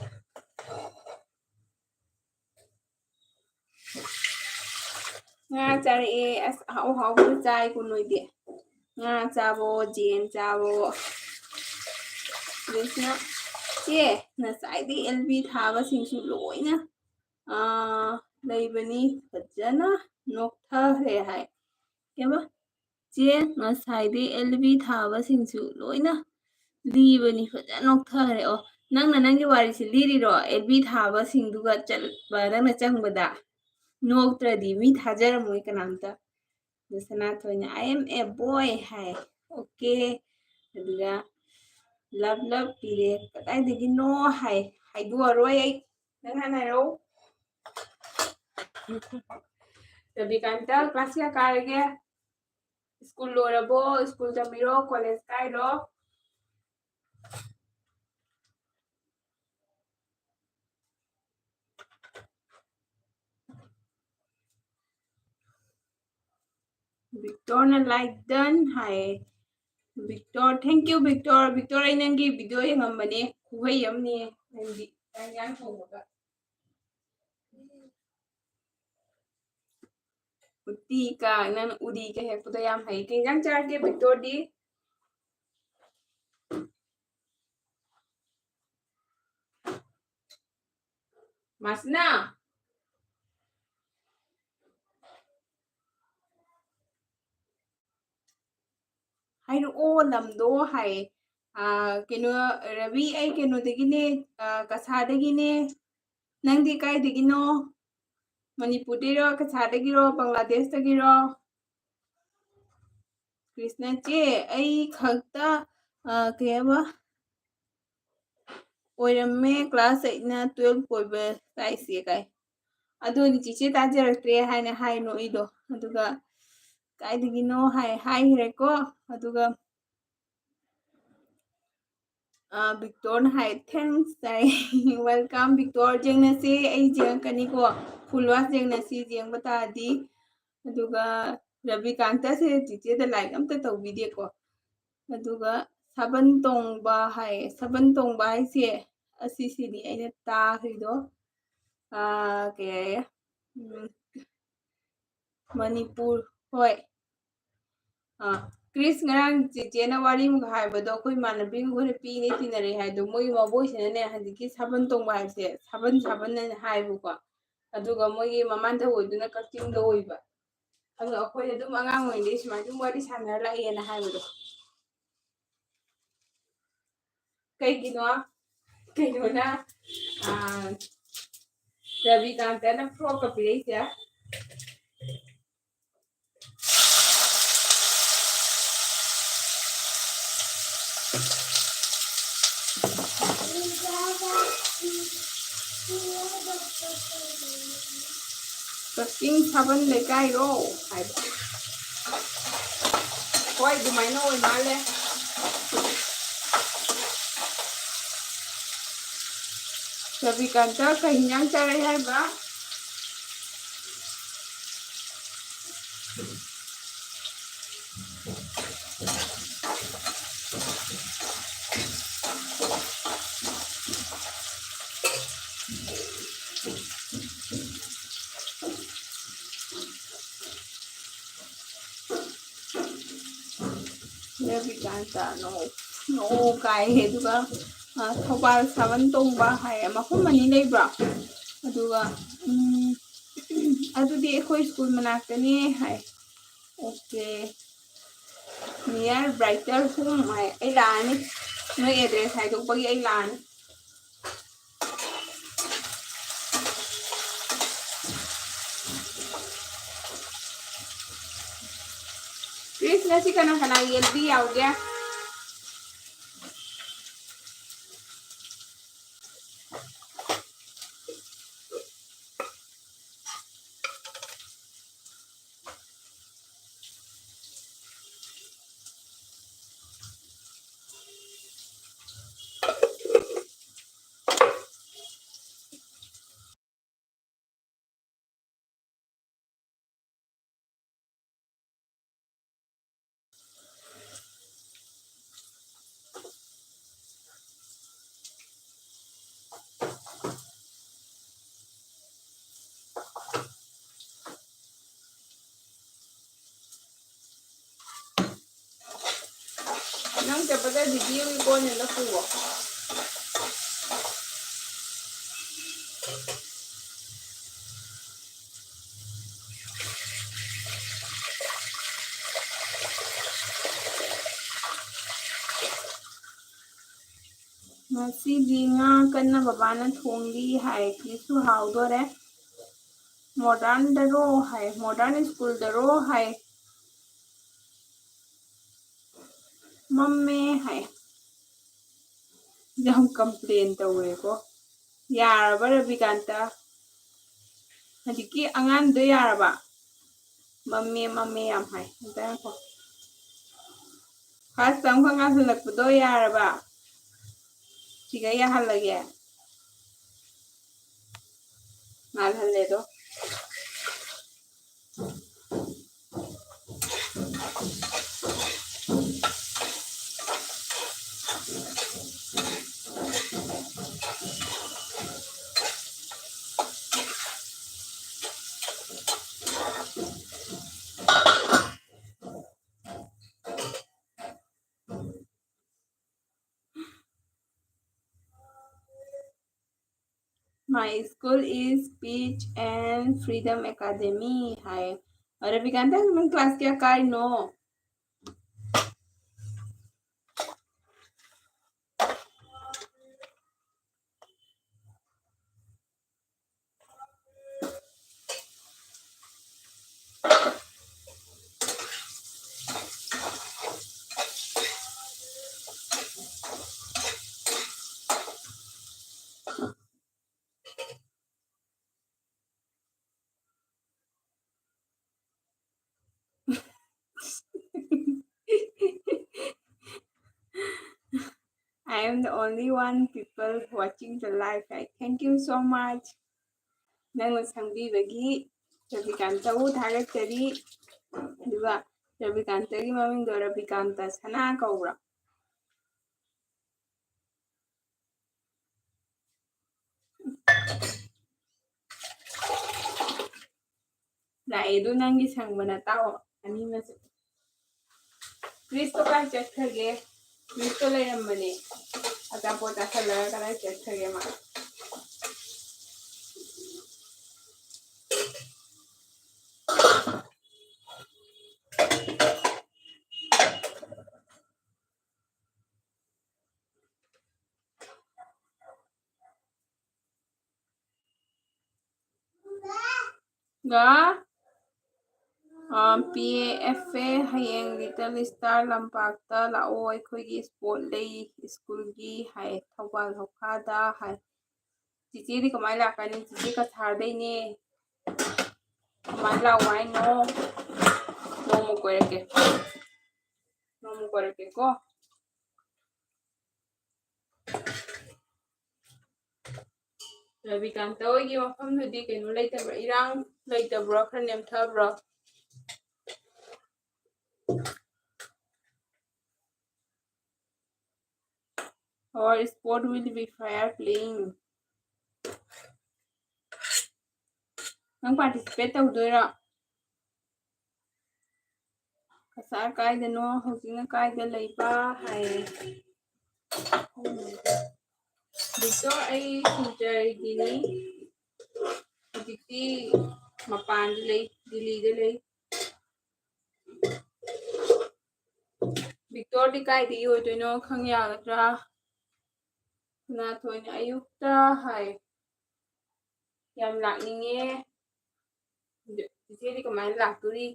ꯉꯥ ꯆꯥꯔꯛꯑꯦ꯫ ꯑꯁ, ꯑꯍꯥꯎ ꯑꯍꯥꯎꯕ ꯆꯥꯏꯀꯣ ꯅꯣꯏꯗꯤ꯫ ꯉꯥ ꯆꯥꯕꯣ, ꯌꯦꯟ ꯆꯥꯕꯣ꯫ ꯀ꯭ꯔꯤꯁꯅ, ꯆꯦ, ꯉꯁꯥꯏꯗꯤ ꯑꯦꯜ ꯕꯤ ꯊꯥꯕꯁꯤꯡꯁꯨ ꯂꯣꯏꯅ, ꯑꯥ, ꯂꯩꯕꯅꯤ, ꯐꯖꯅ ꯅꯣꯛꯊꯈ꯭ꯔꯦ ꯍꯥꯏ꯫ ꯀꯩꯕ? ꯆꯦ, ꯉꯁꯥꯏꯗꯤ ꯑꯦꯜ ꯕꯤ ꯊꯥꯕꯁꯤꯡꯁꯨ ꯂꯣꯏꯅ ꯂꯤꯕꯅꯤ, ꯐꯖꯅ ꯅꯣꯛꯊꯈ꯭ꯔꯦ꯫ ꯑꯣ, ꯅꯪꯅ ꯅꯪꯒꯤ ꯋꯥꯔꯤꯁꯤ ꯂꯤꯔꯤꯔꯣ? ꯑꯦꯜ ꯕꯤ ꯊꯥꯕꯁꯤꯡꯗꯨꯒ ꯆꯠꯄ ꯅꯪꯅ ꯆꯪꯕꯗ? ꯅꯣꯛꯇ꯭ꯔꯗꯤ ꯃꯤ ꯊꯥꯖꯔꯝꯃꯣꯏ ꯀꯅꯥꯝꯇ꯫ ꯑꯗ ꯁꯅꯥꯊꯣꯏꯅ, "I am a boy" ꯍꯥꯏ꯫ ꯑꯣꯀꯦ꯫ ꯑꯗꯨꯒ love love ꯄꯤꯔꯦ꯫ "ꯀꯗꯥꯏꯗꯒꯤꯅꯣ?" ꯍꯥꯏ꯫ ꯍꯥꯏꯗꯣꯛꯑꯔꯣꯏ ꯑꯩ꯫ ꯅꯪ ꯍꯥꯟꯅ ꯍꯥꯏꯔꯛꯎ꯫ ꯔꯕꯤꯀꯥꯟꯇ, class ꯀꯌꯥ ꯀꯥꯔꯒꯦ? ꯁ꯭ꯀꯨꯜ ꯂꯣꯏꯔꯕꯣ? ꯁ꯭ꯀꯨꯜ ꯇꯝꯃꯤꯔꯣ? ꯀꯣꯂꯦꯖ ꯀꯥꯏꯔꯣ? ꯕꯤꯛꯇꯣꯔꯅ like done ꯍꯥꯏꯌꯦ꯫ ꯕꯤꯛꯇꯣꯔ, thank you ꯕꯤꯛꯇꯣꯔ꯫ ꯕꯤꯛꯇꯣꯔ, ꯑꯩ ꯅꯪꯒꯤ video ꯌꯦꯡꯉꯝꯕꯅꯦ꯫ ꯈꯨꯍꯩ ꯑꯃꯅꯦ ꯅꯪꯗꯤ꯫ ꯆꯥꯛ ꯏꯟꯖꯥꯡ ꯊꯣꯡꯕꯒ꯫ ꯎꯇꯤ ꯀ, ꯅꯪ ꯎꯇꯤꯒ ꯍꯦꯛꯄꯗꯣ ꯌꯥꯝ ꯍꯩ꯫ ꯀꯩ ꯏꯟꯖꯥꯡ ꯆꯥꯔꯒꯦ ꯕꯤꯛꯇꯣꯔꯗꯤ? ꯃꯥꯁꯅꯥ꯫ ꯍꯥꯏꯔꯛꯑꯣ ꯂꯝꯗꯣ ꯍꯥꯏꯌꯦ꯫ ꯑꯥ, ꯀꯩꯅꯣ, ꯔꯕꯤ, ꯑꯩ ꯀꯩꯅꯣꯗꯒꯤꯅꯦ, ꯑꯥ, ꯀꯁꯥꯗꯒꯤꯅꯦ꯫ ꯅꯪꯗꯤ ꯀꯥꯏꯗꯒꯤꯅꯣ? ꯃꯅꯤꯄꯨꯔꯗꯒꯤꯔꯣ, ꯀꯁꯥꯗꯒꯤꯔꯣ, ꯕꯪꯒ꯭ꯂꯥꯗꯦꯁꯇꯒꯤꯔꯣ? ꯀ꯭ꯔꯤꯁꯅ ꯆꯦ, ꯑꯩ ꯈꯛꯇ, ꯑꯥ, ꯀꯩ ꯍꯥꯏꯕ? ꯑꯣꯏꯔꯝꯃꯦ, class eightꯅ twelve ꯀꯣꯏꯕ ꯂꯥꯛꯏꯁꯦ ꯀꯥꯏ꯫ ꯑꯗꯨꯅꯤ ꯆꯤꯆꯦ ꯇꯥꯖꯔꯛꯇ꯭ꯔꯦ ꯍꯥꯏꯅ ꯍꯥꯏ ꯅꯣꯛꯏꯗꯣ꯫ ꯑꯗꯨꯒ ꯀꯥꯏꯗꯒꯤꯅꯣ ꯍꯥꯏ, ꯍꯥꯏꯈ꯭ꯔꯦꯀꯣ꯫ ꯑꯗꯨꯒ, ꯑ, ꯕꯤꯛꯇꯣꯔꯅ ꯍꯥꯏ, "Thanks" ꯍꯥꯏ꯫ Welcome ꯕꯤꯛꯇꯣꯔ꯫ ꯌꯦꯡꯅꯁꯦ, ꯑꯩ ꯌꯦꯡꯉꯛꯀꯅꯤꯀꯣ꯫ Full watch ꯌꯦꯡꯅꯁꯤ, ꯌꯦꯡꯕ ꯇꯥꯔꯗꯤ꯫ ꯑꯗꯨꯒ ꯔꯕꯤꯀꯥꯟꯇꯁꯦ ꯆꯤꯆꯦꯗ like ꯑꯝꯇ ꯇꯧꯕꯤꯗꯦꯀꯣ꯫ ꯑꯗꯨꯒ ꯁꯥꯕꯟ ꯇꯣꯡꯕ ꯍꯥꯏ, ꯁꯥꯕꯟ ꯇꯣꯡꯕ ꯍꯥꯏꯁꯦ ꯑꯁꯤꯁꯤꯅꯤ ꯑꯩꯅ ꯇꯥꯈ꯭ꯔꯤꯗꯣ꯫ ꯑꯥ, ꯀꯩ ꯍꯥꯏꯌꯦ? ꯎꯝ, ꯃꯅꯤꯄꯨꯔ, ꯍꯣꯏ꯫ ꯑꯥ, ꯀ꯭ꯔꯤꯁ, ꯉꯔꯥꯡ ꯆꯦꯆꯦꯅ ꯋꯥꯔꯤ ꯑꯃꯒ ꯍꯥꯏꯕꯗꯣ, ꯑꯩꯈꯣꯏ ꯏꯃꯥꯟꯅꯕꯤ ꯑꯩꯈꯣꯏ ꯅꯨꯄꯤ ꯑꯅꯤ ꯇꯤꯟꯅꯔꯦ ꯍꯥꯏꯗꯣ, ꯃꯣꯏꯒꯤ ꯃꯕꯣꯛꯁꯤꯅꯅꯦ ꯍꯧꯖꯤꯛꯀꯤ ꯁꯥꯕꯟ ꯇꯣꯡꯕ ꯍꯥꯏꯕꯁꯦ ꯁꯥꯕꯟ ꯁꯥꯕꯟ ꯍꯥꯏꯅ ꯍꯥꯏꯕꯀꯣ꯫ ꯑꯗꯨꯒ ꯃꯣꯏꯒꯤ ꯃꯃꯥꯟꯗ ꯑꯣꯏꯗꯨꯅ ꯀꯛꯆꯤꯡꯗ ꯑꯣꯏꯕ꯫ ꯑꯗꯣ ꯑꯩꯈꯣꯏ ꯑꯗꯨꯝ ꯑꯉꯥꯡ ꯑꯣꯏꯔꯤꯉꯩꯗꯩ ꯁꯨꯃꯥꯏꯅ ꯑꯗꯨꯝ ꯋꯥꯔꯤ ꯁꯥꯟꯅꯔ ꯂꯥꯛꯑꯦꯅ ꯍꯥꯏꯕꯗꯣ꯫ ꯀꯩꯒꯤꯅꯣ? ꯀꯩꯅꯣꯅ, ꯑꯥ, ꯔꯕꯤꯀꯥꯟꯇꯅ ꯐ꯭ꯔꯣꯛꯀ ꯄꯤꯔꯛꯏꯁꯦ꯫ ꯀꯛꯆꯤꯡ ꯁꯥꯕꯟ ꯂꯩꯀꯥꯏꯔꯣ ꯍꯥꯏꯕ꯫ ꯍꯣꯏ, ꯑꯗꯨꯃꯥꯏꯅ ꯑꯣꯏ ꯃꯥꯜꯂꯦ꯫ ꯔꯕꯤꯀꯥꯟꯇ, ꯀꯩ ꯍꯤꯟꯖꯥꯡ ꯆꯥꯔꯛꯑꯦ ꯍꯥꯏꯕ? ꯔꯕꯤꯀꯥꯟꯇ ꯅꯣꯛ, ꯅꯣꯛ ꯀꯥꯏ꯫ ꯑꯗꯨꯒ, ꯑ, ꯊꯧꯕꯥꯜ ꯁꯥꯕꯟ ꯇꯣꯡꯕ ꯍꯥꯏ, ꯃꯐꯝ ꯑꯅꯤ ꯂꯩꯕ꯭ꯔꯣ? ꯑꯗꯨꯒ, ꯎꯝ, ꯑꯗꯨꯗꯤ ꯑꯩꯈꯣꯏ ꯁ꯭ꯀꯨꯜ ꯃꯅꯥꯛꯇꯅꯦ ꯍꯥꯏ꯫ ꯑꯣꯀꯦ꯫ Near Brighter Home ꯍꯥꯏ꯫ ꯑꯩ ꯂꯥꯛꯑꯅꯤ꯫ ꯅꯣꯏ address ꯍꯥꯏꯗꯣꯛꯄꯒꯤ ꯑꯩ ꯂꯥꯛꯑꯅꯤ꯫ ꯀ꯭ꯔꯤꯁ, ꯉꯁꯤ ꯀꯅꯥ ꯀꯅꯥ ꯌꯦꯟꯕꯤ ꯌꯥꯎꯒꯦ? ꯅꯪ ꯆꯠꯄꯗ ꯗꯤꯗꯤꯒꯤ ꯀꯣꯟ ꯑꯝꯇ ꯄꯨꯑꯣ꯫ ꯉꯁꯤꯗꯤ ꯉꯥ ꯀꯟꯅ ꯕꯕꯥꯅ ꯊꯣꯡꯂꯤ ꯍꯥꯏ꯫ ꯀ꯭ꯔꯤꯁꯁꯨ ꯍꯥꯎꯗꯣꯔꯦ꯫ ꯃꯣꯗꯔꯟꯗꯔꯣ ꯍꯥꯏ, ꯃꯣꯗꯔꯟ ꯁ꯭ꯀꯨꯜꯗꯔꯣ ꯍꯥꯏ꯫ ꯃꯝꯃꯦ ꯍꯥꯏ꯫ ꯌꯥꯝ ꯀꯝꯄ꯭ꯂꯦꯟ ꯇꯧꯋꯦꯀꯣ꯫ ꯌꯥꯔꯕ ꯔꯕꯤꯀꯥꯟꯇ? ꯍꯧꯖꯤꯛꯀꯤ ꯑꯉꯥꯡꯗꯣ ꯌꯥꯔꯕ? ꯃꯝꯃꯦ ꯃꯝꯃꯦ ꯌꯥꯝ ꯍꯥꯏ꯫ ꯑꯝꯇ ꯉꯥꯏꯈꯣ꯫ ꯐꯥꯔꯁ ꯑꯃꯈꯛ ꯉꯥꯜꯍꯜꯂꯛꯄꯗꯣ ꯌꯥꯔꯕ? ꯁꯤꯒ ꯌꯥꯍꯜꯂꯒꯦ꯫ ꯉꯥꯜꯍꯜꯂꯦꯗꯣ꯫ My school is Peace and Freedom Academy ꯍꯥꯏ꯫ ꯔꯕꯤꯀꯥꯟꯇ, ꯅꯪ ꯀ꯭ꯂꯥꯁ ꯀꯌꯥ ꯀꯥꯏꯅꯣ? I am the only one people watching the live, right? Thank you so much. ꯅꯪꯅ ꯁꯪꯕꯤꯕꯒꯤ ꯔꯕꯤꯀꯥꯟꯇꯕꯨ ꯊꯥꯒꯠꯆꯔꯤ꯫ ꯑꯗꯨꯒ ꯔꯕꯤꯀꯥꯟꯇꯒꯤ ꯃꯃꯤꯡꯗꯣ ꯔꯕꯤꯀꯥꯟꯇ ꯁꯅꯥ ꯀꯧꯕ꯭ꯔꯥ? ꯂꯥꯛꯑꯦ ꯑꯗꯨ ꯅꯪꯒꯤ ꯁꯪꯕꯅ ꯇꯥꯛꯑꯣ ꯑꯅꯤꯃꯛꯁꯦ꯫ ꯀ꯭ꯔꯤꯁꯇꯣ ꯀꯥꯏ ꯆꯠꯈ꯭ꯔꯒꯦ? ꯀ꯭ꯔꯤꯁꯇꯣ ꯂꯩꯔꯝꯕꯅꯦ꯫ ꯑꯆꯥꯄꯣꯠ ꯆꯥꯁꯜꯂꯒ ꯀꯗꯥꯏ ꯆꯠꯈ꯭ꯔꯒꯦ ꯃꯥ? ꯀ ꯄꯤ ꯑꯦ ꯑꯦꯐ ꯑꯦ ꯍꯌꯦꯡ ꯂꯤꯇꯜ ꯏꯁꯇꯥꯔ ꯂꯝꯄꯥꯛꯇ ꯂꯥꯛꯑꯣ, ꯑꯩꯈꯣꯏꯒꯤ ꯏꯁꯄꯣꯔꯠ ꯂꯩ ꯁ꯭ꯀꯨꯜꯒꯤ ꯍꯥꯏ, ꯊꯧꯕꯥꯜ ꯍꯧꯈꯥꯗ ꯍꯥꯏ꯫ ꯆꯤꯆꯦꯗꯤ ꯀꯃꯥꯏꯅ ꯂꯥꯛꯀꯅꯤ? ꯆꯤꯆꯦ ꯀꯁꯥꯔꯗꯩꯅꯦ꯫ ꯀꯃꯥꯏꯅ ꯂꯥꯛꯑꯣ ꯍꯥꯏꯅꯣ? ꯅꯣꯡꯃ ꯀꯣꯏꯔꯛꯀꯦ, ꯅꯣꯡꯃ ꯀꯣꯏꯔꯛꯀꯦꯀꯣ꯫ ꯔꯕꯤꯀꯥꯟꯇ ꯍꯣꯏꯒꯤ ꯃꯐꯝꯗꯨꯗꯤ ꯀꯩꯅꯣ ꯂꯩꯇꯕ꯭ꯔꯥ, ꯏꯔꯥꯡ ꯂꯩꯇꯕ꯭ꯔꯣ, ꯈꯔ ꯅꯦꯝꯊꯕ꯭ꯔꯣ? Our sport will be fair playing. ꯅꯪ participate ꯇꯧꯗꯣꯏꯔꯣ? ꯀꯁꯥꯔ ꯀꯥꯏꯗꯅꯣ, ꯍꯧꯖꯤꯛꯅ ꯀꯥꯏꯗ ꯂꯩꯕ ꯍꯥꯏꯌꯦ꯫ ꯕꯤꯛꯇꯣꯔ, ꯑꯩ ꯁꯤꯜꯆꯔꯒꯤꯅꯤ, ꯍꯧꯖꯤꯛꯇꯤ ꯃꯄꯥꯟꯗ ꯂꯩ, ꯗꯤꯜꯂꯤꯗ ꯂꯩ꯫ ꯕꯤꯛꯇꯣꯔꯗꯤ ꯀꯥꯏꯗꯒꯤ ꯑꯣꯏꯗꯣꯏꯅꯣ, ꯈꯪ ꯌꯥꯒꯗ꯭ꯔꯥ? ꯁꯅꯥꯊꯣꯏꯅ ꯑꯌꯨꯛꯇ ꯍꯥꯏ, ꯌꯥꯝ ꯂꯥꯛꯅꯤꯡꯉꯦ꯫ ꯏꯆꯦꯗꯤ ꯀꯃꯥꯏꯅ ꯂꯥꯛꯇꯣꯔꯤ?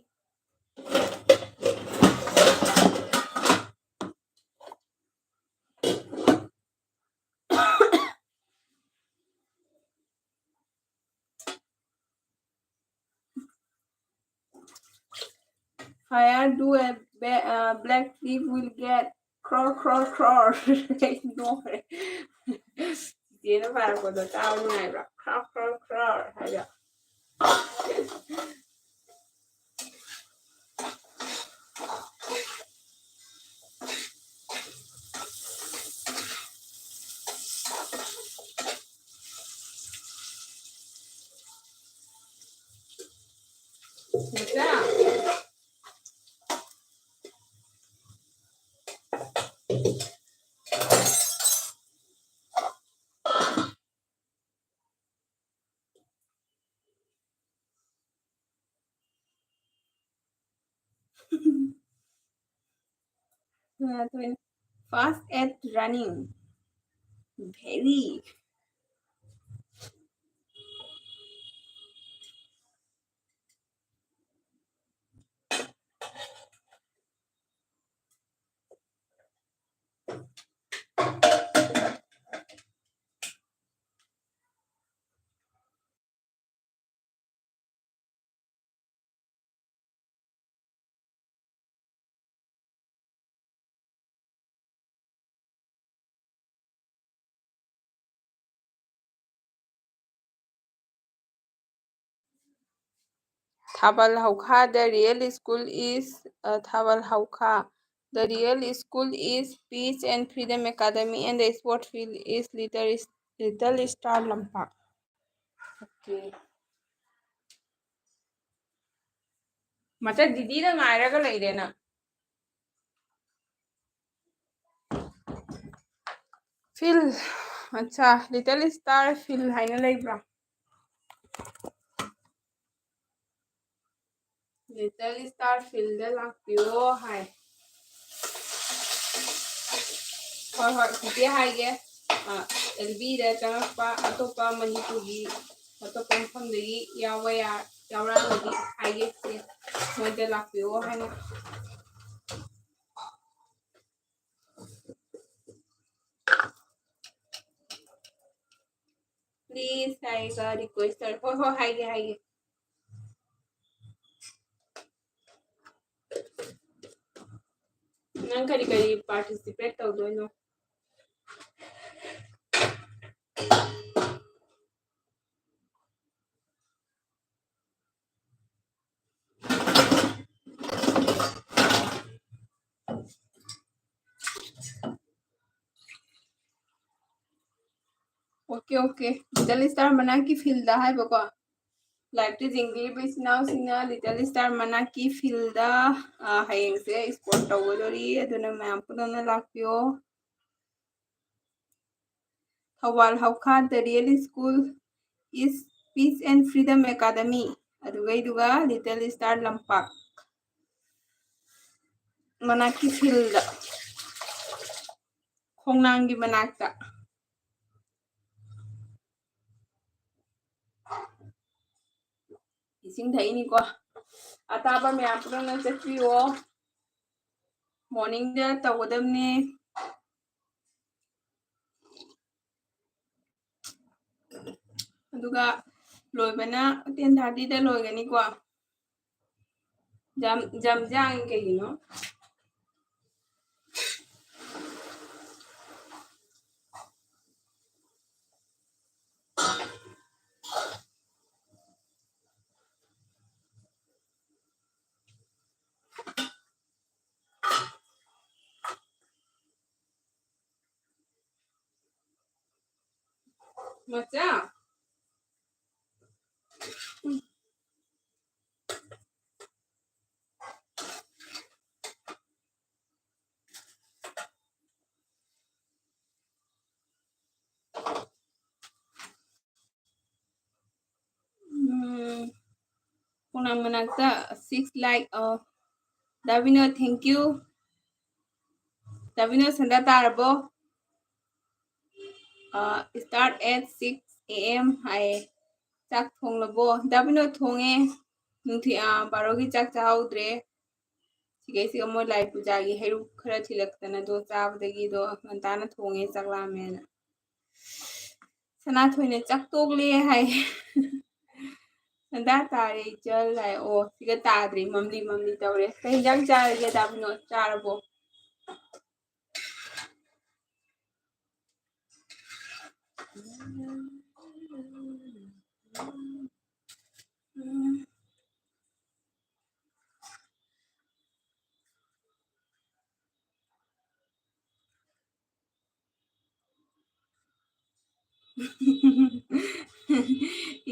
Fire do a ba- uh, black sheep will get crore, crore, crore. ꯅꯣꯛꯈ꯭ꯔꯦ꯫ ꯆꯤꯆꯦꯅ ꯄꯥꯔꯛꯄꯗꯣ ꯇꯥꯕ ꯅꯨꯡꯉꯥꯏꯕ꯭ꯔꯥ? Crore, crore, crore ꯍꯥꯏꯕ꯫ ꯃꯆꯥ꯫ Fast at running. Very. Thabal Haokha, the real school is, uh, Thabal Haokha. The real school is Peace and Freedom Academy and the sport field is Little, Little Star Lampak. Okay. ꯃꯆꯥ, ꯗꯤꯗꯤꯗ ꯉꯥꯏꯔꯒ ꯂꯩꯔꯦ ꯅꯪ꯫ Field, ꯑꯠꯆꯥ, Little Star Field ꯍꯥꯏꯅ ꯂꯩꯕ꯭ꯔꯥ? Little Star Fieldꯗ ꯂꯥꯛꯄꯤꯌꯣ ꯍꯥꯏ꯫ ꯍꯣꯏ, ꯍꯣꯏ, ꯆꯤꯆꯦ ꯍꯥꯏꯒꯦ꯫ ꯑ, ꯑꯦꯜꯕꯤꯗ ꯆꯪꯉꯛꯄ ꯑꯇꯣꯞꯄ ꯃꯅꯤꯄꯨꯔꯒꯤ ꯑꯇꯣꯞꯄ ꯃꯐꯝꯗꯒꯤ ꯌꯥꯎꯕ ꯌꯥ-, ꯌꯥꯎꯔꯛꯑꯒꯗꯤ ꯍꯥꯏꯒꯦ ꯆꯦ꯫ ꯃꯣꯏꯗ ꯂꯥꯛꯄꯤꯌꯣ ꯍꯥꯏꯅ꯫ Please ꯍꯥꯏꯔꯒ request ꯇꯧꯔꯦ꯫ ꯍꯣꯏ, ꯍꯣꯏ, ꯍꯥꯏꯒꯦ, ꯍꯥꯏꯒꯦ꯫ ꯅꯪ ꯀꯔꯤ ꯀꯔꯤ participate ꯇꯧꯗꯣꯏꯅꯣ? Okay, okay. Little Star ꯃꯅꯥꯛꯀꯤ fieldꯗ ꯍꯥꯏꯕꯀꯣ꯫ Liveꯇ ꯌꯦꯡꯕꯤꯔꯤꯕ ꯏꯆꯤꯟ ꯏꯅꯥꯎꯁꯤꯡꯅ Little Star ꯃꯅꯥꯛꯀꯤ fieldꯗ, ꯑ, ꯍꯌꯦꯡꯁꯦ sport ꯇꯧꯒꯗꯣꯔꯤ꯫ ꯑꯗꯨꯅ ꯃꯌꯥꯝ ꯄꯨꯟꯅ ꯂꯥꯛꯄꯤꯌꯣ꯫ Thoubal ꯍꯧꯈꯥ, the real school is Peace and Freedom Academy꯫ ꯑꯗꯨꯒꯩꯗꯨꯒ Little Star ꯂꯝꯄꯥꯛ ꯃꯅꯥꯛꯀꯤ fieldꯗ, ꯈꯣꯡꯅꯥꯡꯒꯤ ꯃꯅꯥꯛꯇ꯫ ꯏꯁꯤꯡ ꯊꯛꯏꯅꯤꯀꯣ꯫ ꯑꯇꯥꯕ ꯃꯌꯥꯝ ꯄꯨꯝꯅꯃꯛ ꯆꯠꯄꯤꯌꯣ꯫ Morningꯗ ꯇꯧꯒꯗꯕꯅꯤ꯫ ꯑꯗꯨꯒ ꯂꯣꯏꯕꯅ ten thirtyꯗ ꯂꯣꯏꯒꯅꯤꯀꯣ꯫ ꯌꯥꯝ, ꯌꯥꯝ ꯌꯥꯡꯉꯤ ꯀꯩꯒꯤꯅꯣ? ꯃꯆꯥ꯫ ꯎꯝ, ꯈꯣꯡꯅꯥꯡ ꯃꯅꯥꯛꯇ six like, ꯑ, ꯗꯥ ꯕꯤꯅꯣꯗ, thank you꯫ ꯗꯥ ꯕꯤꯅꯣꯗ, ꯁꯟꯗꯥ ꯇꯥꯔꯕꯣ? ꯑ, start at six A M ꯍꯥꯏꯌꯦ꯫ ꯆꯥꯛ ꯊꯣꯡꯂꯕꯣ? ꯗꯥ ꯕꯤꯅꯣꯗ, ꯊꯣꯡꯉꯦ꯫ ꯅꯨꯡꯊꯤ-, ꯑ, ꯕꯥꯔꯣꯒꯤ ꯆꯥꯛ ꯆꯥꯍꯧꯗ꯭ꯔꯦ꯫ ꯁꯤꯈꯩꯁꯤꯒ ꯃꯣꯏ ꯂꯥꯏ ꯄꯨꯖꯥꯒꯤ ꯍꯩꯔꯨꯛ ꯈꯔ ꯊꯤꯜꯂꯛꯇꯅ ꯑꯗꯣ ꯆꯥꯕꯗꯒꯤ ꯑꯗꯣ ꯉꯟꯇꯥꯅ ꯊꯣꯡꯉꯦ, ꯆꯥꯛ ꯂꯥꯝꯃꯦꯅ꯫ ꯁꯅꯥꯊꯣꯏꯅ ꯆꯥꯛ ꯇꯣꯛꯂꯦ ꯍꯥꯏ꯫ ꯁꯟꯗꯥ ꯇꯥꯔꯦ ꯏꯆꯜ ꯍꯥꯏ꯫ ꯑꯣ, ꯁꯤꯒ ꯇꯥꯗ꯭ꯔꯤ, ꯃꯝꯂꯤ ꯃꯝꯂꯤ ꯇꯧꯔꯦ꯫ ꯀꯩ ꯍꯤꯟꯖꯥꯡ ꯆꯥꯔꯒꯦ ꯗꯥ ꯕꯤꯅꯣꯗ? ꯆꯥꯔꯕꯣ?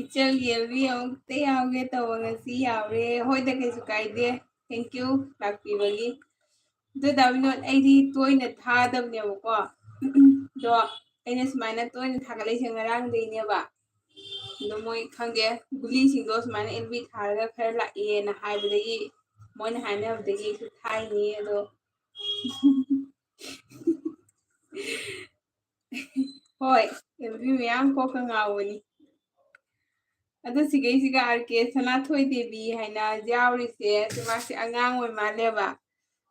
ꯏꯆꯜꯒꯤ ꯑꯦꯜꯕꯤ ꯑꯃꯨꯛꯇ ꯌꯥꯎꯒꯦ ꯇꯧꯕ, ꯉꯁꯤ ꯌꯥꯎꯔꯦ꯫ ꯍꯣꯏꯗ, ꯀꯩꯁꯨ ꯀꯥꯏꯗꯦ꯫ Thank you ꯂꯥꯛꯄꯤꯕꯒꯤ꯫ ꯑꯗꯣ ꯗꯥ ꯕꯤꯅꯣꯗ, ꯑꯩꯗꯤ ꯇꯣꯏꯅ ꯊꯥꯗꯕꯅꯦꯕꯀꯣ꯫ ꯑꯗꯣ ꯑꯩꯅ ꯁꯨꯃꯥꯏꯅ ꯇꯣꯏꯅ ꯊꯥꯒꯠꯂꯛꯏꯁꯦ ꯉꯔꯥꯡꯗꯩꯅꯦꯕ꯫ ꯑꯗꯣ ꯃꯣꯏ ꯈꯪꯗꯦ, ꯒꯨꯂꯤꯁꯤꯡꯗꯣ ꯁꯨꯃꯥꯏꯅ ꯑꯦꯜꯕꯤ ꯊꯥꯔꯒ ꯈꯔ ꯂꯥꯛꯑꯦꯅ ꯍꯥꯏꯕꯗꯒꯤ, ꯃꯣꯏꯅ ꯍꯥꯏꯅꯕꯗꯒꯤ ꯑꯩꯁꯨ ꯊꯥꯏꯅꯤ꯫ ꯑꯗꯣ ꯍꯣꯏ, ꯑꯦꯜꯕꯤ ꯃꯌꯥꯝ ꯀꯣꯛꯀ ꯉꯥꯎꯕꯅꯤ꯫ ꯑꯗꯣ ꯁꯤꯒꯩꯁꯤꯒ ꯑꯥꯔ ꯀꯦ ꯁꯅꯥꯊꯣꯏ ꯗꯦꯕꯤ ꯍꯥꯏꯅ ꯌꯥꯎꯔꯤꯁꯦ, ꯑꯗꯣ ꯃꯥꯁꯦ ꯑꯉꯥꯡ ꯑꯣꯏ ꯃꯥꯜꯂꯦꯕ꯫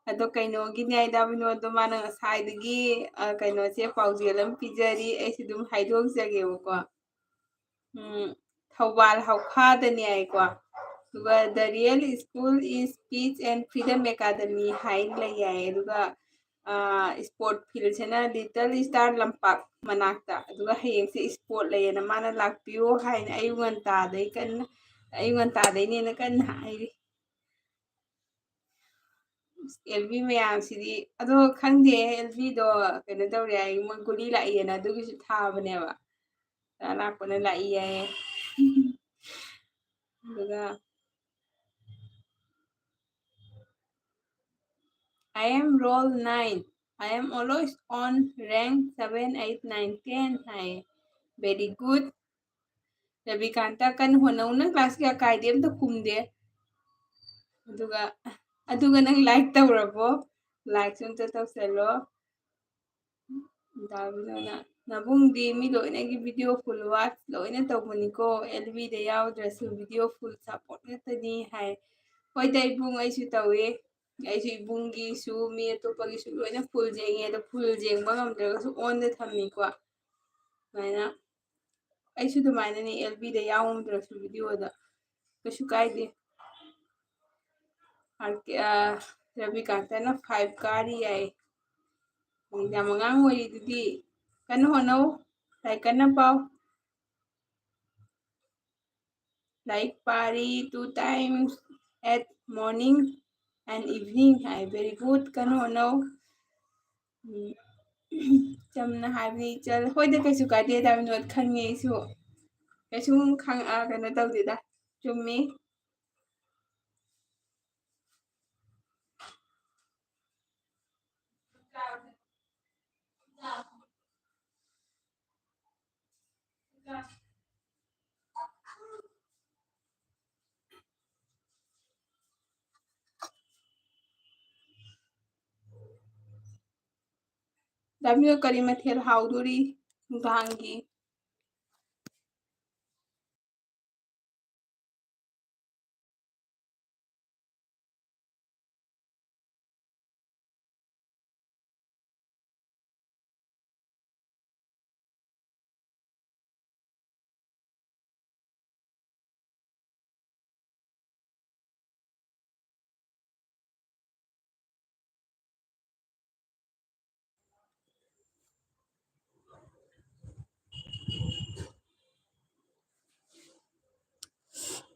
ꯑꯗꯣ ꯀꯩꯅꯣꯒꯤꯅꯦ ꯍꯥꯏꯗ, ꯕꯤꯅꯣꯗꯣ ꯃꯥꯅ ꯉꯁꯥꯏꯗꯒꯤ, ꯑ, ꯀꯩꯅꯣꯁꯦ ꯄꯥꯎꯖꯦꯜ ꯑꯃ ꯄꯤꯖꯔꯤ, ꯑꯩꯁꯨ ꯑꯗꯨꯝ ꯍꯥꯏꯗꯣꯛꯆꯒꯦꯕꯀꯣ꯫ ꯎꯝ, ꯊꯧꯕꯥꯜ ꯍꯧꯈꯥꯗꯅꯦ ꯍꯥꯏꯀꯣ꯫ ꯑꯗꯨꯒ The Real School is Peace and Freedom Academy ꯍꯥꯏꯅ ꯂꯩ ꯍꯥꯏ꯫ ꯑꯗꯨꯒ, ꯑ, sport field ꯁꯤꯅ Little Star ꯂꯝꯄꯥꯛ ꯃꯅꯥꯛꯇ꯫ ꯑꯗꯨꯒ ꯍꯌꯦꯡꯁꯦ sport ꯂꯩꯌꯦꯅ ꯃꯥꯅ ꯂꯥꯛꯄꯤꯌꯣ ꯍꯥꯏꯅ ꯑꯌꯨꯛ ꯉꯟꯇꯥꯗꯩ ꯀꯟꯅ, ꯑꯌꯨꯛ ꯉꯟꯇꯥꯗꯩꯅꯦꯅ ꯀꯟꯅ ꯍꯥꯏꯔꯤ꯫ ꯑꯦꯜꯕꯤ ꯃꯌꯥꯝꯁꯤꯗꯤ, ꯑꯗꯣ ꯈꯪꯗꯦ, ꯑꯦꯜꯕꯤꯗꯣ ꯀꯩꯅꯣ ꯇꯧꯔꯦ ꯍꯥꯏ, ꯃꯣꯏ ꯒꯨꯂꯤ ꯂꯥꯛꯏꯌꯦꯅ ꯑꯗꯨꯒꯤꯁꯨ ꯊꯥꯕꯅꯦꯕ꯫ ꯂꯥꯛꯄꯅ ꯂꯥꯛꯏ ꯌꯥꯏꯌꯦ꯫ ꯑꯗꯨꯒ, "I am roll nine. I am always on rank seven, eight, nine, ten" ꯍꯥꯏꯌꯦ꯫ Very good. ꯔꯕꯤꯀꯥꯟꯇ, ꯀꯟꯅ ꯍꯣꯠꯅꯧ꯫ ꯅꯪ class ꯀꯌꯥ ꯀꯥꯏꯗꯦ? ꯑꯝꯇ ꯈꯨꯝꯗꯦ꯫ ꯑꯗꯨꯒ, ꯑꯗꯨꯒ ꯅꯪ like ꯇꯧꯔꯕꯣ? Likeꯁꯨ ꯑꯝꯇ ꯇꯧꯁꯜꯂꯣ꯫ ꯗꯥꯕꯤꯅꯣꯅ, "ꯅꯕꯨꯡꯗꯤ ꯃꯤ ꯂꯣꯏꯅꯒꯤ video full watch ꯂꯣꯏꯅ ꯇꯧꯕꯅꯤꯀꯣ, L Bꯗ ꯌꯥꯎꯗ꯭ꯔꯁꯨ video full support ꯉꯥꯛꯇꯅꯤ" ꯍꯥꯏ꯫ ꯍꯣꯏꯗ ꯏꯕꯨꯡ, ꯑꯩꯁꯨ ꯇꯧꯋꯦ꯫ ꯑꯩꯁꯨ ꯏꯕꯨꯡꯒꯤꯁꯨ, ꯃꯤ ꯑꯇꯣꯞꯄꯒꯤꯁꯨ ꯂꯣꯏꯅ full ꯌꯦꯡꯉꯦ꯫ ꯑꯗꯣ full ꯌꯦꯡꯕ ꯉꯝꯗ꯭ꯔꯒꯁꯨ onꯗ ꯊꯝꯃꯤꯀꯣ꯫ ꯑꯗꯨꯃꯥꯏꯅ ꯑꯩꯁꯨ ꯑꯗꯨꯃꯥꯏꯅꯅꯦ, L Bꯗ ꯌꯥꯎ ꯉꯝꯗ꯭ꯔꯁꯨ videoꯗ꯫ ꯀꯩꯁꯨ ꯀꯥꯏꯗꯦ꯫ ꯑꯥꯔ ꯀꯦ, ꯑ, ꯔꯕꯤꯀꯥꯟꯇꯅ five ꯀꯥꯔꯤ ꯍꯥꯏ꯫ ꯌꯥꯝ ꯑꯉꯥꯡ ꯑꯣꯏꯔꯤ ꯑꯗꯨꯗꯤ꯫ ꯀꯟꯅ ꯍꯣꯠꯅꯧ꯫ ꯂꯥꯏꯔꯤꯛ ꯀꯟꯅ ꯄꯥꯎ꯫ ꯂꯥꯏꯔꯤꯛ ꯄꯥꯔꯤ two times at morning and evening high. Very good, ꯀꯟꯅ ꯍꯣꯠꯅꯧ꯫ ꯎꯝ, ꯆꯝꯅ ꯍꯥꯏꯕꯅꯤ, ꯏꯆꯜ꯫ ꯍꯣꯏꯗ, ꯀꯩꯁꯨ ꯀꯥꯏꯗꯦ, ꯗꯥ ꯕꯤꯅꯣꯗ, ꯈꯪꯉꯦ ꯑꯩꯁꯨ꯫ ꯀꯩꯁꯨꯝ ꯈꯪ-, ꯑ, ꯀꯩꯅꯣ ꯇꯧꯗꯦꯗ꯫ ꯆꯨꯝꯃꯤ꯫ ꯗꯥ ꯕꯤꯅꯣꯗ, ꯀꯔꯤ ꯃꯊꯦꯜ ꯍꯥꯎꯗꯣꯔꯤ ꯅꯨꯡꯗꯥꯡꯒꯤ?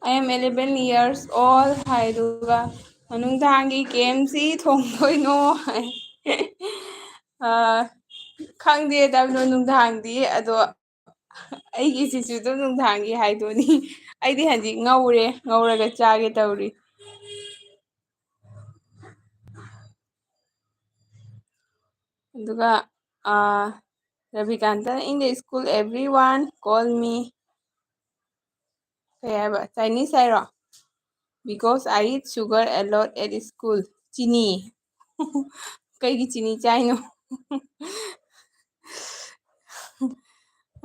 "I am eleven years old" ꯍꯥꯏ, ꯑꯗꯨꯒ "ꯅꯨꯡꯗꯥꯡꯒꯤ ꯀꯩ ꯃꯊꯦꯜ ꯊꯣꯡꯗꯣꯏꯅꯣ?" ꯍꯥꯏ꯫ ꯑ, ꯈꯪꯗꯦ, ꯗꯥ ꯕꯤꯅꯣꯗ, ꯅꯨꯡꯗꯥꯡꯗꯤ, ꯑꯗꯣ ꯑꯩꯒꯤꯁꯤꯁꯨ ꯑꯗꯨꯝ ꯅꯨꯡꯗꯥꯡꯒꯤ ꯍꯥꯏꯗꯨꯅꯤ꯫ ꯑꯩꯗꯤ ꯍꯧꯖꯤꯛ ꯉꯧꯔꯦ, ꯉꯧꯔꯒ ꯆꯥꯒꯦ ꯇꯧꯔꯤ꯫ ꯑꯗꯨꯒ, ꯑꯥ, ꯔꯕꯤꯀꯥꯟꯇꯅ, "In the school, everyone call me" ꯀꯩ ꯍꯥꯏꯕ? Chinese ꯍꯥꯏꯔꯣ? "Because I eat sugar a lot at school." ꯆꯤꯅꯤ꯫ ꯀꯩꯒꯤ ꯆꯤꯅꯤ ꯆꯥꯏꯅꯣ?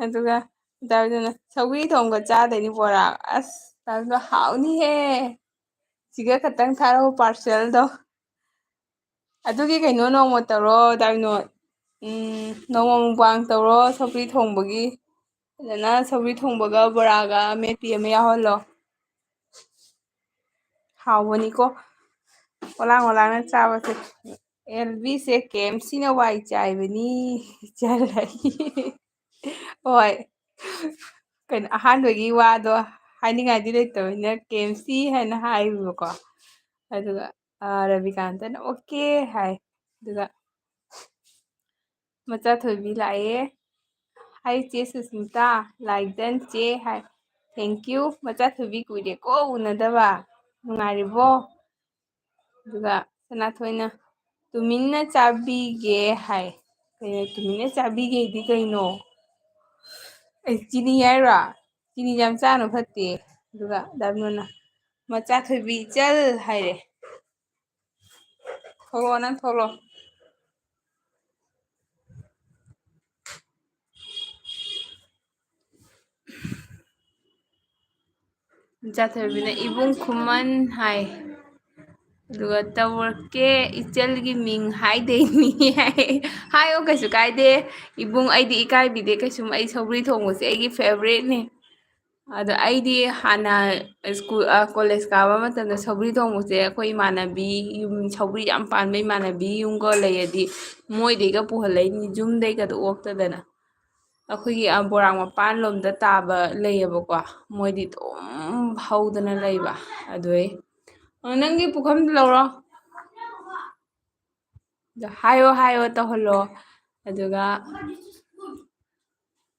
ꯑꯗꯨꯒ ꯗꯥ ꯕꯤꯅꯣꯗꯅ, "ꯁꯧꯒ꯭ꯔꯤ ꯊꯣꯡꯕ ꯆꯥꯗꯣꯏꯅꯤ ꯕꯣꯔꯥ꯫" ꯑꯁ, ꯗꯥ ꯕꯤꯅꯣꯗ, ꯍꯥꯎꯅꯤꯍꯦ꯫ ꯁꯤꯒ ꯈꯛꯇꯪ ꯊꯥꯔꯛꯑꯣ parcelꯗꯣ꯫ ꯑꯗꯨꯒꯤ ꯀꯩꯅꯣ ꯅꯣꯡꯃ ꯇꯧꯔꯣ, ꯗꯥ ꯕꯤꯅꯣꯗ꯫ ꯎꯝ, ꯅꯣꯡꯃ mukbang ꯇꯧꯔꯣ ꯁꯧꯒ꯭ꯔꯤ ꯊꯣꯡꯕꯒꯤ꯫ ꯐꯖꯅ ꯁꯧꯒ꯭ꯔꯤ ꯊꯣꯡꯕꯒ ꯕꯣꯔꯥꯒ ꯑꯃꯦꯠꯄꯤ ꯑꯃ ꯌꯥꯎꯍꯜꯂꯣ꯫ ꯍꯥꯎꯕꯅꯤꯀꯣ꯫ ꯑꯣꯂꯥꯡ ꯑꯣꯂꯥꯡꯅ ꯆꯥꯕꯁꯦ꯫ ꯑꯦꯜꯕꯤꯁꯦ KFCꯅ ꯋꯥꯏ ꯆꯥꯏꯕꯅꯤ꯫ ꯆꯥꯏ꯫ ꯍꯣꯏ꯫ ꯀꯩꯅꯣ, ꯑꯍꯥꯟꯕꯒꯤ ꯋꯥꯗꯣ ꯍꯥꯏꯅꯤꯡꯉꯥꯏꯗꯤ ꯂꯩꯇꯕꯅꯤꯅ KFC ꯍꯥꯏꯅ ꯍꯥꯏꯕꯀꯣ꯫ ꯑꯗꯨꯒ, ꯑ, ꯔꯕꯤꯀꯥꯟꯇꯅ "Okay" ꯍꯥꯏ꯫ ꯑꯗꯨꯒ ꯃꯆꯥꯊꯣꯏꯕꯤ ꯂꯥꯛꯑꯦ꯫ "Hi ꯆꯦ ꯁꯨꯁꯃꯤꯇꯥ, like done ꯆꯦ" ꯍꯥꯏ꯫ "Thank you꯫ ꯃꯆꯥꯊꯣꯏꯕꯤ ꯀꯨꯏꯔꯦꯀꯣ ꯎꯅꯗꯕ꯫ ꯅꯨꯡꯉꯥꯏꯔꯤꯕꯣ?" ꯑꯗꯨꯒ ꯁꯅꯥꯊꯣꯏꯅ "ꯇꯨꯃꯤꯟꯅ ꯆꯥꯕꯤꯒꯦ" ꯍꯥꯏ꯫ ꯀꯩꯅꯣ, "ꯇꯨꯃꯤꯟꯅ ꯆꯥꯕꯤꯒꯦꯗꯤ" ꯀꯩꯅꯣ? ꯑꯩ ꯆꯤꯅꯤ ꯍꯥꯏꯔꯣ? ꯆꯤꯅꯤ ꯌꯥꯝ ꯆꯥꯅꯨ, ꯐꯠꯇꯦ꯫ ꯑꯗꯨꯒ ꯗꯥ ꯕꯤꯅꯣꯗꯅ "ꯃꯆꯥꯊꯣꯏꯕꯤ ꯏꯆꯜ" ꯍꯥꯏꯔꯦ꯫ ꯊꯣꯛꯂꯛꯑꯣ, ꯅꯪ ꯊꯣꯛꯂꯛꯑꯣ꯫ ꯃꯆꯥꯊꯣꯏꯕꯤꯅ "ꯏꯕꯨꯡ ꯈꯨꯃꯟ" ꯍꯥꯏ꯫ ꯑꯗꯨꯒ "ꯇꯧꯔꯛꯀꯦ, ꯏꯆꯜꯒꯤ ꯃꯤꯡ ꯍꯥꯏꯗꯣꯏꯅꯤ" ꯍꯥꯏ꯫ ꯍꯥꯏꯌꯣ, ꯀꯩꯁꯨ ꯀꯥꯏꯗꯦ꯫ "ꯏꯕꯨꯡ, ꯑꯩꯗꯤ ꯏꯀꯥꯏꯕꯤꯗꯦ ꯀꯩꯁꯨꯝ, ꯑꯩ ꯁꯧꯒ꯭ꯔꯤ ꯊꯣꯡꯕꯁꯦ ꯑꯩꯒꯤ favouriteꯅꯦ꯫" ꯑꯗꯣ ꯑꯩꯗꯤ ꯍꯥꯟꯅ school, ꯑ, college ꯀꯥꯕ ꯃꯇꯝꯗ ꯁꯧꯒ꯭ꯔꯤ ꯊꯣꯡꯕꯁꯦ ꯑꯩꯈꯣꯏ ꯏꯃꯥꯟꯅꯕꯤ ꯌꯨꯝ, ꯁꯧꯒ꯭ꯔꯤ ꯌꯥꯝ ꯄꯥꯟꯕ ꯏꯃꯥꯟꯅꯕꯤ ꯌꯨꯝꯒ ꯂꯩꯔꯗꯤ ꯃꯣꯏꯗꯩꯒ ꯄꯨꯍꯜꯂꯛꯏꯅꯤ, ꯌꯨꯝꯗꯩꯒꯗꯣ ꯑꯣꯛꯇꯗꯅ꯫ ꯑꯩꯈꯣꯏꯒꯤ, ꯑ, ꯕꯣꯔꯥꯡ ꯃꯄꯥꯟ ꯂꯣꯝꯗ ꯇꯥꯕ ꯂꯩꯌꯦꯕꯀꯣ, ꯃꯣꯏꯗꯤ ꯑꯗꯨꯝ ꯍꯧꯗꯅ ꯂꯩꯕ꯫ ꯑꯗꯨꯏ, "ꯑ, ꯅꯪꯒꯤ ꯄꯨꯈꯝꯗꯨ ꯂꯧꯔꯣ꯫" ꯑꯗꯣ ꯍꯥꯏꯌꯣ, ꯍꯥꯏꯌꯣ ꯇꯧꯍꯜꯂꯣ꯫ ꯑꯗꯨꯒ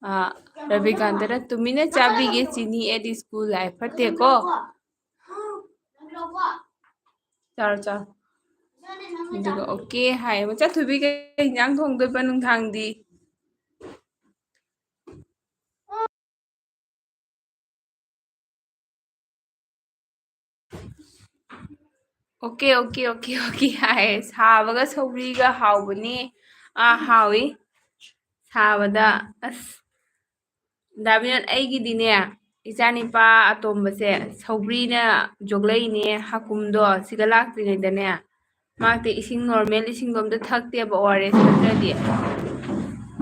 ꯑꯥ, ꯔꯕꯤꯀꯥꯟꯇꯅ "ꯇꯨꯃꯤꯟꯅ ꯆꯥꯕꯤꯒꯦ ꯆꯤꯅꯤ at school" ꯍꯥꯏ꯫ ꯐꯠꯇꯦꯀꯣ? ꯆꯥꯔꯣ, ꯆꯥꯔꯣ꯫ ꯑꯗꯨꯒ "ꯑꯣꯀꯦ" ꯍꯥꯏ꯫ ꯃꯆꯥ ꯊꯣꯏꯕꯤ, ꯀꯩ ꯏꯟꯖꯥꯡ ꯊꯣꯡꯗꯣꯏꯕ ꯅꯨꯡꯗꯥꯡꯗꯤ? "ꯑꯣꯀꯦ, ꯑꯣꯀꯦ, ꯑꯣꯀꯦ, ꯑꯣꯀꯦ" ꯍꯥꯏ꯫ ꯁꯥꯕꯒ ꯁꯧꯒ꯭ꯔꯤꯒ ꯍꯥꯎꯕꯅꯤ꯫ ꯑꯥ, ꯍꯥꯎꯏ꯫ ꯁꯥꯕꯗ, ꯑꯁ, ꯗꯥ ꯕꯤꯅꯣꯗ, ꯑꯩꯒꯤꯗꯤꯅꯦ, ꯏꯆꯥꯅꯤꯄꯥ ꯑꯇꯣꯝꯕꯁꯦ ꯁꯧꯒ꯭ꯔꯤꯅ ꯖꯣꯒꯂꯩꯅꯦ꯫ ꯍꯥꯀꯨꯝꯗꯣ ꯁꯤꯗ ꯂꯥꯛꯇ꯭ꯔꯤꯉꯩꯗꯅꯦ, ꯃꯍꯥꯛꯇꯤ ꯏꯁꯤꯡ ꯅꯣꯔꯃꯦꯜ ꯏꯁꯤꯡꯗꯣ ꯑꯝꯇ ꯊꯛꯇꯦꯕ, ꯑꯣ ꯑꯥꯔ ꯑꯦꯁ ꯅꯠꯇ꯭ꯔꯗꯤ꯫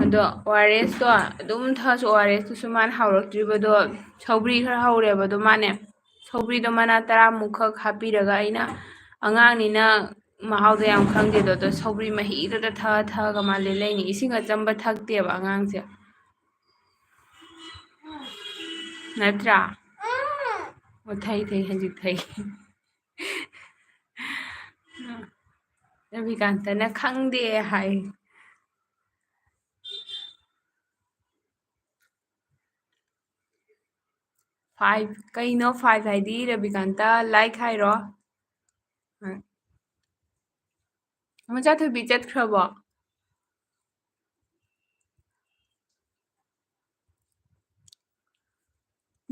ꯑꯗꯣ ꯑꯣ ꯑꯥꯔ ꯑꯦꯁꯇꯣ ꯑꯗꯨꯝ ꯊꯛꯑꯁꯨ, ꯑꯣ ꯑꯥꯔ ꯑꯦꯁꯇꯨꯁꯨ ꯃꯥꯅ ꯍꯥꯎꯔꯛꯇ꯭ꯔꯤꯕꯗꯣ, ꯁꯧꯒ꯭ꯔꯤ ꯈꯔ ꯍꯧꯔꯦꯕ, ꯑꯗꯣ ꯃꯥꯅꯦ, ꯁꯧꯒ꯭ꯔꯤꯗꯣ ꯃꯅꯥ ꯇꯔꯥꯃꯨꯛꯈꯛ ꯍꯥꯞꯄꯤꯔꯒ, ꯑꯩꯅ ꯑꯉꯥꯡꯅꯤꯅ ꯃꯍꯥꯎꯗꯣ ꯌꯥꯝ ꯈꯪꯗꯦꯗꯣ, ꯑꯗꯣ ꯁꯧꯒ꯭ꯔꯤ ꯃꯍꯤꯗꯨꯗ ꯊꯛꯑ ꯊꯛꯑꯒ ꯃꯥ ꯂꯦꯜꯂꯛꯏꯅꯦ꯫ ꯏꯁꯤꯡ ꯑꯆꯝꯕ ꯊꯛꯇꯦꯕ ꯑꯉꯥꯡꯁꯦ꯫ ꯅꯠꯇ꯭ꯔꯥ? ꯑꯣ, ꯊꯩ, ꯊꯩ, ꯍꯧꯖꯤꯛ ꯊꯩ꯫ ꯔꯕꯤꯀꯥꯟꯇꯅ "ꯈꯪꯗꯦ" ꯍꯥꯏ꯫ Five, ꯀꯩꯅꯣ five ꯍꯥꯏꯗꯤ, ꯔꯕꯤꯀꯥꯟꯇ? Like ꯍꯥꯏꯔꯣ꯫ ꯃꯆꯥ ꯊꯣꯏꯕꯤ ꯆꯠꯈ꯭ꯔꯕꯣ?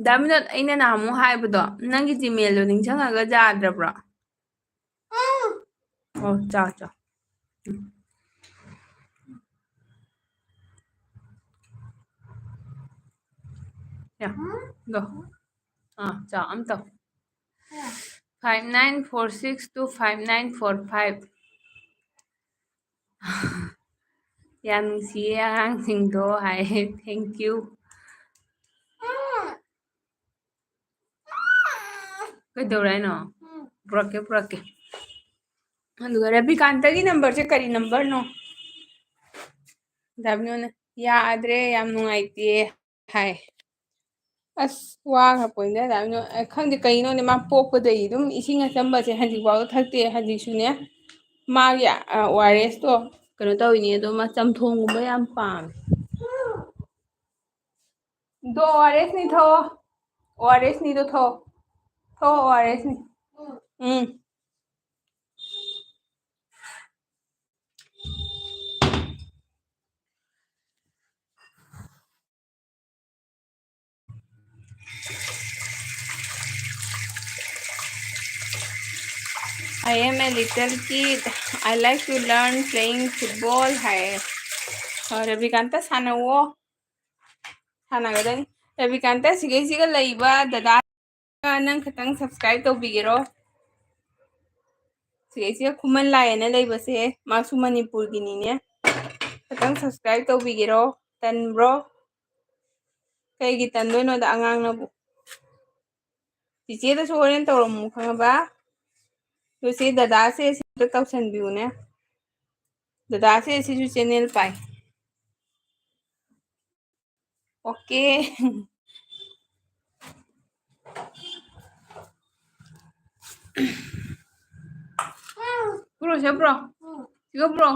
ꯗꯥ ꯕꯤꯅꯣꯗ, ꯑꯩꯅ ꯅꯍꯥꯟꯃꯨꯛ ꯍꯥꯏꯕꯗꯣ, ꯅꯪꯒꯤ Gmailꯗꯣ ꯅꯤꯡꯁꯤꯡꯉꯒ ꯌꯥꯗ꯭ꯔꯕ꯭ꯔꯣ? ꯑꯣ, ꯆꯥ, ꯆꯥ꯫ ꯎꯝ꯫ ꯌꯥ, ꯗꯣ꯫ ꯑꯥ, ꯆꯥ, ꯑꯝ ꯇꯧ꯫ Five nine four six to five nine four five꯫ "ꯌꯥꯝ ꯅꯨꯡꯁꯤꯌꯦ ꯑꯉꯥꯡꯁꯤꯡꯗꯣ" ꯍꯥꯏ꯫ Thank you꯫ ꯀꯩꯗꯧꯔꯦ ꯍꯥꯏꯅꯣ? ꯄꯨꯔꯛꯀꯦ, ꯄꯨꯔꯛꯀꯦ꯫ ꯑꯗꯨꯒ ꯔꯕꯤꯀꯥꯟꯇꯒꯤ numberꯁꯦ ꯀꯔꯤ numberꯅꯣ? ꯗꯥ ꯕꯤꯅꯣꯅ "ꯌꯥꯗ꯭ꯔꯦ, ꯌꯥꯝ ꯅꯨꯡꯉꯥꯏꯇꯦ" ꯍꯥꯏ꯫ ꯑꯁ, ꯋꯥꯈ꯭ꯔ ꯄꯣꯠꯅꯤꯗ ꯗꯥ ꯕꯤꯅꯣ꯫ ꯑꯩ ꯈꯪꯗꯦ ꯀꯩꯅꯣꯅꯦ, ꯃꯥ ꯄꯣꯛꯄꯗꯒꯤ ꯑꯗꯨꯝ ꯏꯁꯤꯡ ꯑꯆꯝꯕꯁꯦ ꯍꯧꯖꯤꯛꯐꯥꯎ ꯊꯛꯇꯦ꯫ ꯍꯧꯖꯤꯛꯁꯨꯅꯦ, ꯃꯥꯒꯤ, ꯑ, ꯑꯣ ꯑꯥꯔ ꯑꯦꯁꯇꯣ ꯀꯩꯅꯣ ꯇꯧꯔꯤꯅꯦ, ꯑꯗꯣ ꯃꯥ ꯆꯝꯊꯣꯡꯒꯨꯝꯕ ꯌꯥꯝ ꯄꯥꯝꯃꯦ꯫ ꯑꯗꯣ ꯑꯣ ꯑꯥꯔ ꯑꯦꯁꯅꯤ ꯊꯛꯑꯣ꯫ ꯑꯣ ꯑꯥꯔ ꯑꯦꯁꯅꯤꯗꯣ ꯊꯛꯑꯣ꯫ ꯊꯛꯑꯣ ꯑꯣ ꯑꯥꯔ ꯑꯦꯁꯅꯤ꯫ Um. I am a little kid. I like to learn playing football ꯍꯥꯏꯌꯦ꯫ ꯑ, ꯔꯕꯤꯀꯥꯟꯇ ꯁꯥꯟꯅꯧꯋꯣ꯫ ꯁꯥꯟꯅꯒꯗꯕꯅꯤ꯫ ꯔꯕꯤꯀꯥꯟꯇ ꯁꯤꯒꯩꯁꯤꯒ ꯂꯩꯕ ꯗꯗꯥ ꯅꯪ ꯈꯤꯇꯪ subscribe ꯇꯧꯕꯤꯒꯦꯔꯣ? ꯁꯤꯒꯩꯁꯤꯒ ꯈꯨꯃꯟ ꯂꯥꯏ ꯑꯅ ꯂꯩꯕꯁꯦ ꯃꯥꯁꯨ ꯃꯅꯤꯄꯨꯔꯒꯤꯅꯤꯅꯦ꯫ ꯈꯤꯇꯪ subscribe ꯇꯧꯕꯤꯒꯦꯔꯣ? ꯇꯟꯕ꯭ꯔꯣ? ꯀꯩꯒꯤ ꯇꯟꯗꯣꯏꯅꯣꯗ ꯑꯉꯥꯡꯅꯕꯨ? ꯆꯤꯆꯦꯗꯁꯨ ꯍꯣꯔꯦꯟ ꯇꯧꯔꯝꯃꯨ ꯈꯪꯉꯕ? ꯑꯗꯨ ꯁꯤ ꯗꯗꯥꯁꯦ ꯁꯤꯗ ꯇꯧꯁꯟꯕꯤꯌꯨꯅꯦ꯫ ꯗꯗꯥꯁꯦ ꯁꯤꯁꯨ channel ꯄꯥꯏ꯫ Okay꯫ ꯄꯨꯔꯣ, ꯁꯤꯗ ꯄꯨꯔꯣ꯫ ꯁꯤꯗ ꯄꯨꯔꯣ꯫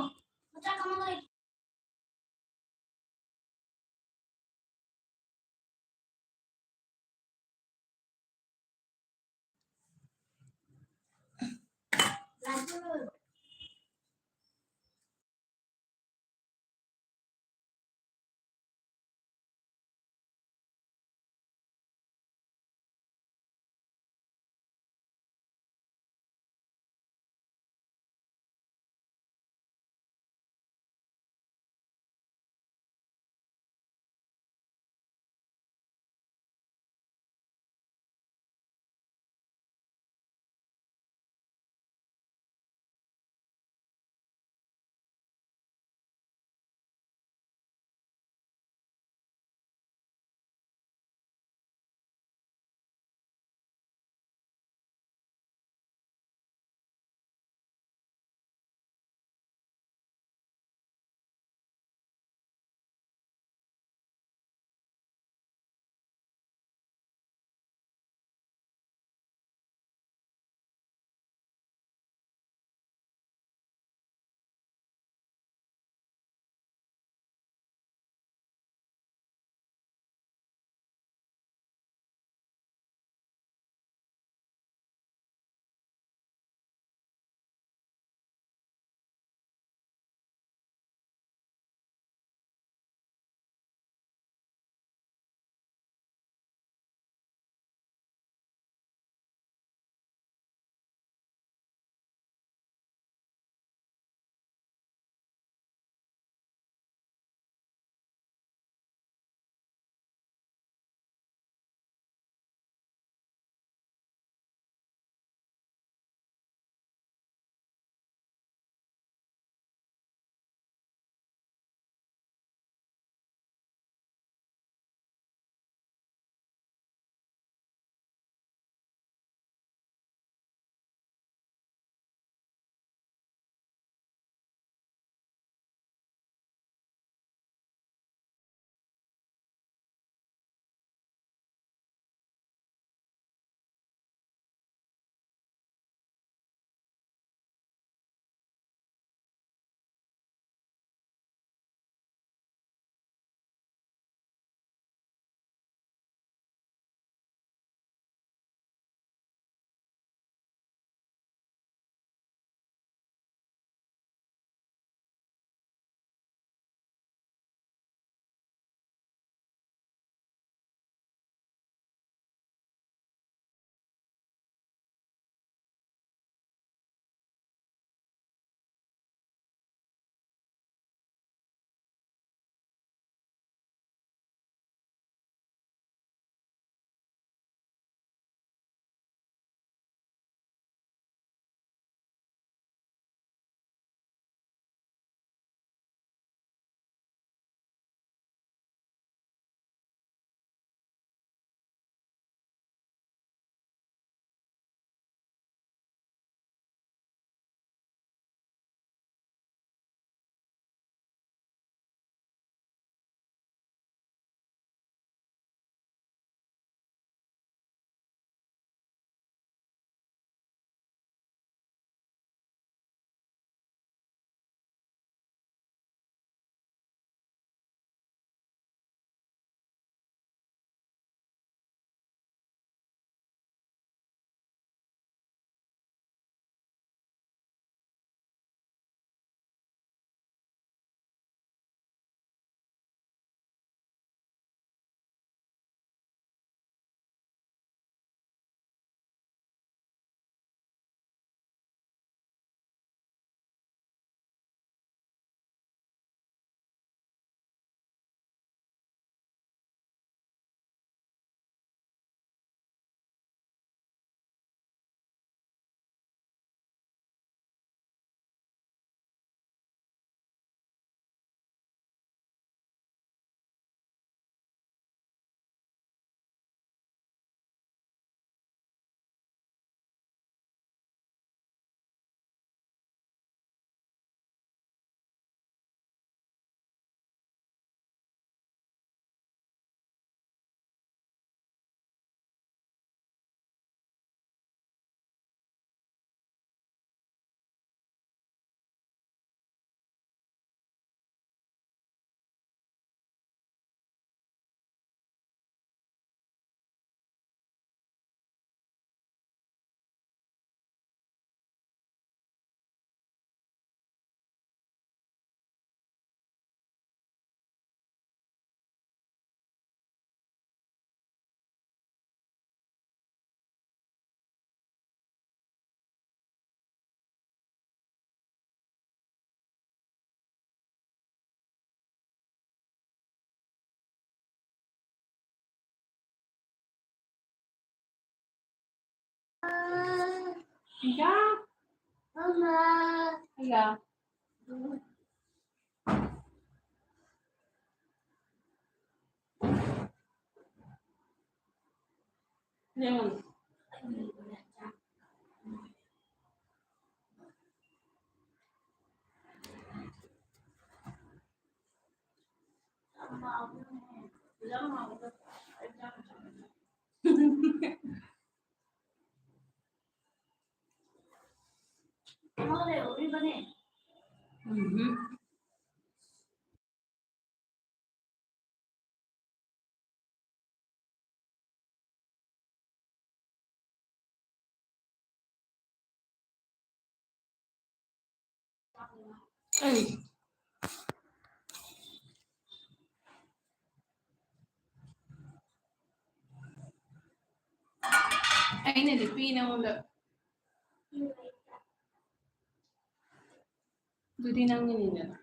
Iya. Mama. Iya. Yan. Mhm. ꯑꯩ ꯑꯩꯅꯗꯤ ꯄꯤ ꯅꯉꯣꯟꯗ꯫ ꯑꯗꯨꯗꯤ ꯅꯪꯒꯤꯅꯤꯗꯅ꯫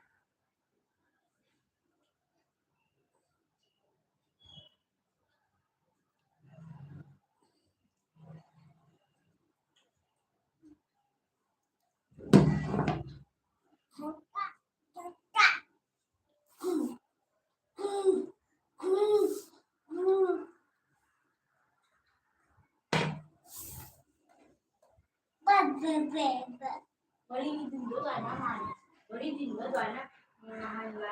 ꯋꯥꯔꯤ ꯂꯤꯟꯗꯣ ꯑꯗꯨꯃꯥꯏꯅ ꯍꯥꯟꯅ, ꯋꯥꯔꯤ ꯂꯤꯟꯗꯣ ꯑꯗꯨꯃꯥꯏꯅ ꯉꯥꯡꯍꯟꯕ꯫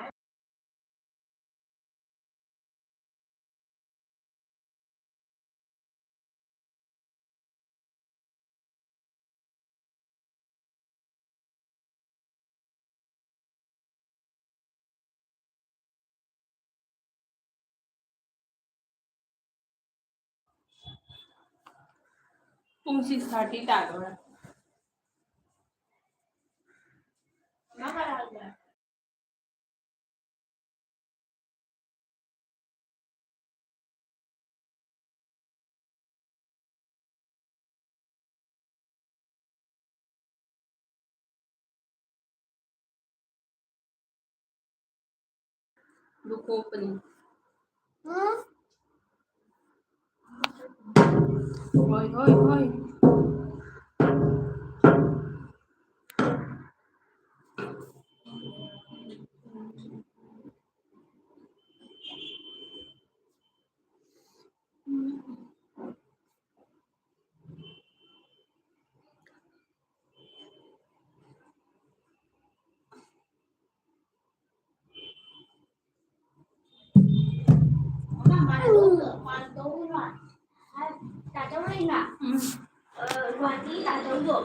ꯄꯨꯡ six thirty ꯇꯥꯗꯣꯔꯦ꯫ ꯂꯨꯀꯣꯛꯄꯅꯤ꯫ ꯎꯝ? ꯍꯣꯏ, ꯍꯣꯏ, ꯍꯣꯏ꯫ ꯑꯩꯅ, ꯑ, ꯒꯨꯍꯥꯇꯤ ꯇꯥꯆꯧꯗꯣ,